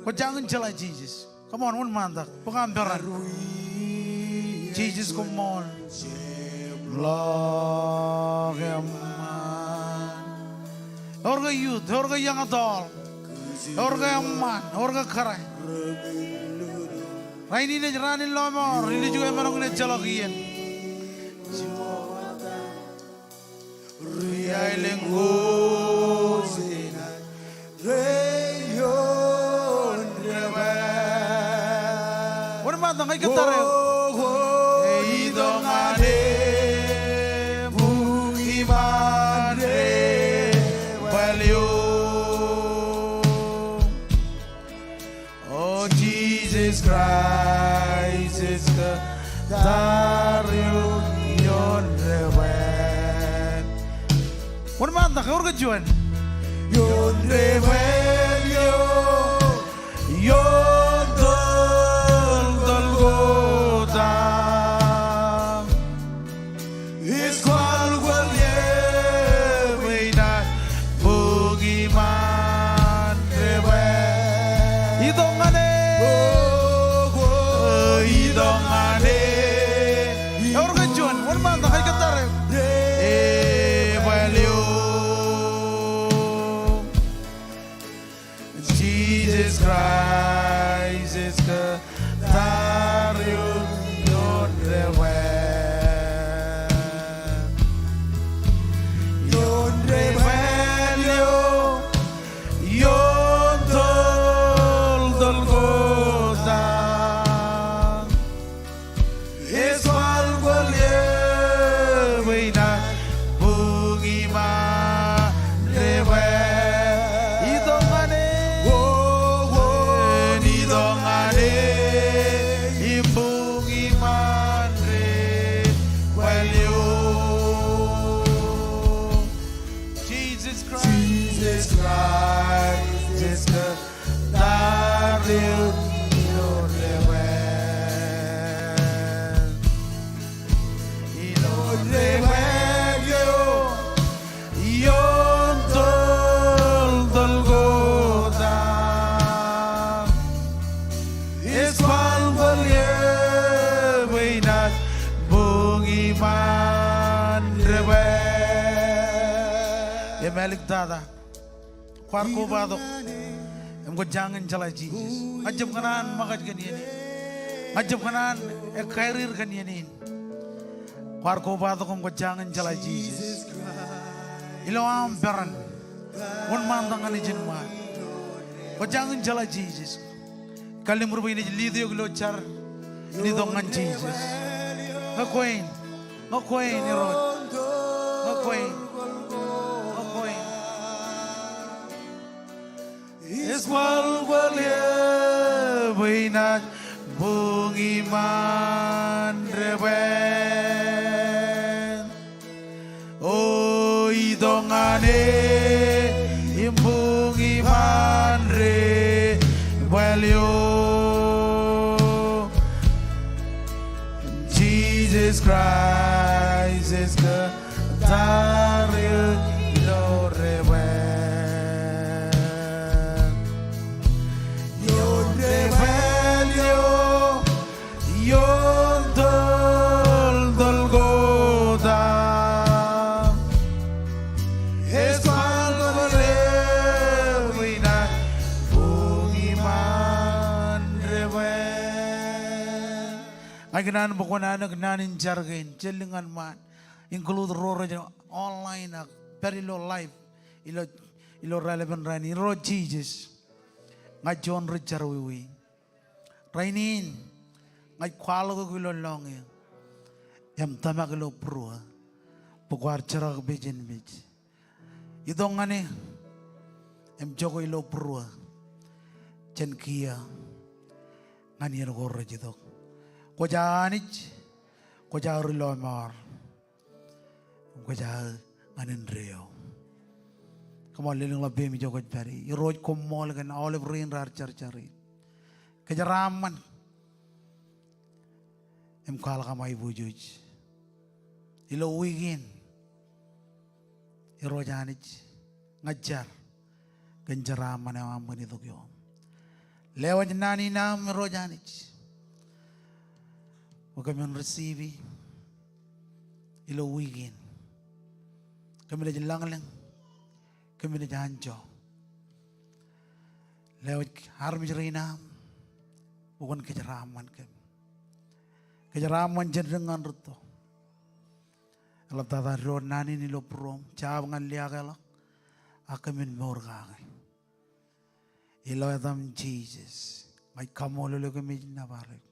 Kwō jañin jeḷā Jisōs. Come on, wōnṃaantak. Bōk aṃ peran. Jisōs, koṃṃool. Ewōr ke youth, ewōr ke young adult, ewōr ke eṃṃaan, ewōr ke kōrā. Rainin ej raan in lọmọọr, ilju emaroñ in ejjeḷọk iien. Wōnṃaantak ña ij kōttar eok. Itok ñan eō, buñi ṃaan debwāāl eo. O Jisōs Kraist ej kōttar eō ioon debwāāl. Wōnṃaantak, ewōr ke juon. Ioon debwāāl eo, ioon tōl, tōl Golgotha. Ej kwaḷ, kwaḷ ie bwe inaaj buñi ṃaan debwāāl. Itok ñan eō. Itok ñan eō. Ewōr ke juon, wōnṃaantak, ij kōttar eok. Debwāāl eo. Jisōs Kraist ej kōttar eō ioon debwāāl. Ioon debwāāl eo, ioon tōl, tōl Golgotha. Ej kwaḷ, kwaḷ ie bwe inaaj buñi ṃaan debwāāl. Itok ñan eō. Itok ñan eō im buñi ṃaan debwāāl eo. Jisōs Kraist. Jisōs Kraist ej kōttar eō ioon debwāāl. Ioon debwāāl eo, ioon tōl, tōl Golgotha. Ej kwaḷ, kwaḷ ie bwe inaaj buñi ṃaan debwāāl. Im āliktata. Kwaar kobatok im kwō jañin jeḷā Jisōs. Ña ij jab kōṇaan ṃōkaj kōn iien in. Ña ij jab kōṇaan ekkārir kōn iien in. Kwaar kobatok im kwō jañin jeḷā Jisōs. Ilo aṃ peran, wōnṃaantak ñan ijin ṃaan. Kwō jañin jeḷā Jisōs. Kallimur bwe inaaj lead eok ilo jar in itok ñan Jisōs. Ñe kwe in, ñe kwe in Irooj. Ñe kwe in, ñe kwe in. Ej kwaḷ, kwaḷ ie bwe inaaj buñi ṃaan debwāāl. O itok ñan eō im buñi ṃaan debwāāl eo. Jisōs Kraist ej kōttar eō ilo debwāāl. Ioon debwāāl eo, ioon tōl, tōl Golgotha. Ej kwaḷ, kwaḷ ie bwe inaaj buñi ṃaan debwāāl. Ña ikōṇaan bwe kwōn anōk naan in jar kein, jān lōñ ñan ṃaan, include ro rej online ak pād ilo live, ilo, ilo raelepen raan in. Irooj Jisōs, ña juon ri jerọwiwi. Rainin, ña ij kwaḷọk eok ilo lọñiō im tōmak ilo būruō bwe kwaar jerkakpeje mej. Itok ñan eō im jokwe ilo būruō jān kiiō ñan iien ko rej itok. Kwōj aō Anij, kwōj aō ri lọmọọr. Kwōj aō ñan indeeo. Come on, lelōñḷọk peiṃ ijo kwōj pād ie. Irooj, koṃṃool kōn aolep rein raar jarjar in. Kōjeraaṃṃan im kwaḷọk aṃ aiboojoj ilo wiik in. Irooj Anij, ña ij jar kōn jeraaṃṃan eo aṃ kōn itok ioōm. Lewōj naan in aṃ Irooj Anij bwe kōmin receive e ilo wiik in. Kōmij lañlōñ kōmij anjọ. Lewōj armej rein aṃ bwe kwōn kōjeraaṃṃan kōm. Kōjeraaṃṃan jān dik ñan rūtto. Eḷaptata diwōj naan in ilo būruōṃ, jab ñan liaakḷọk, ak kōmin mour kake. Ilo etaṃ Jisōs, ña ij kaṃṃoolol eok im ej nōbar eok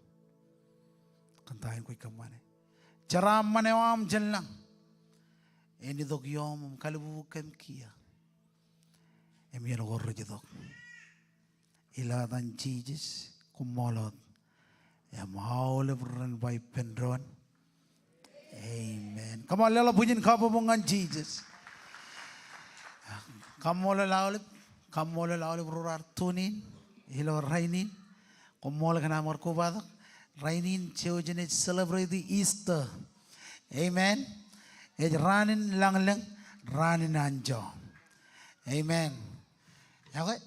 kōn ta in kwōj kōṃṃane. Jeraaṃṃan eo aṃ jān lañ en itok ioṃ im kalbubu kōm kiiō im iien ko rej itok. Ilo etaṃ Jisōs, koṃṃool wōt im aolep ren ba ippān doon, amen. Come on, leḷọk bwijin kabbokbok ñan Jisōs. Kaṃṃoolol aolep, kaṃṃoolol aolep ro raar tune in ilo rainin. Koṃṃool kōn aṃ kar kobatok. Rainin jouj im ej celebrate Easter. Amen. Ej raan in lañlōñ, raan in anjọ. Amen. Okay.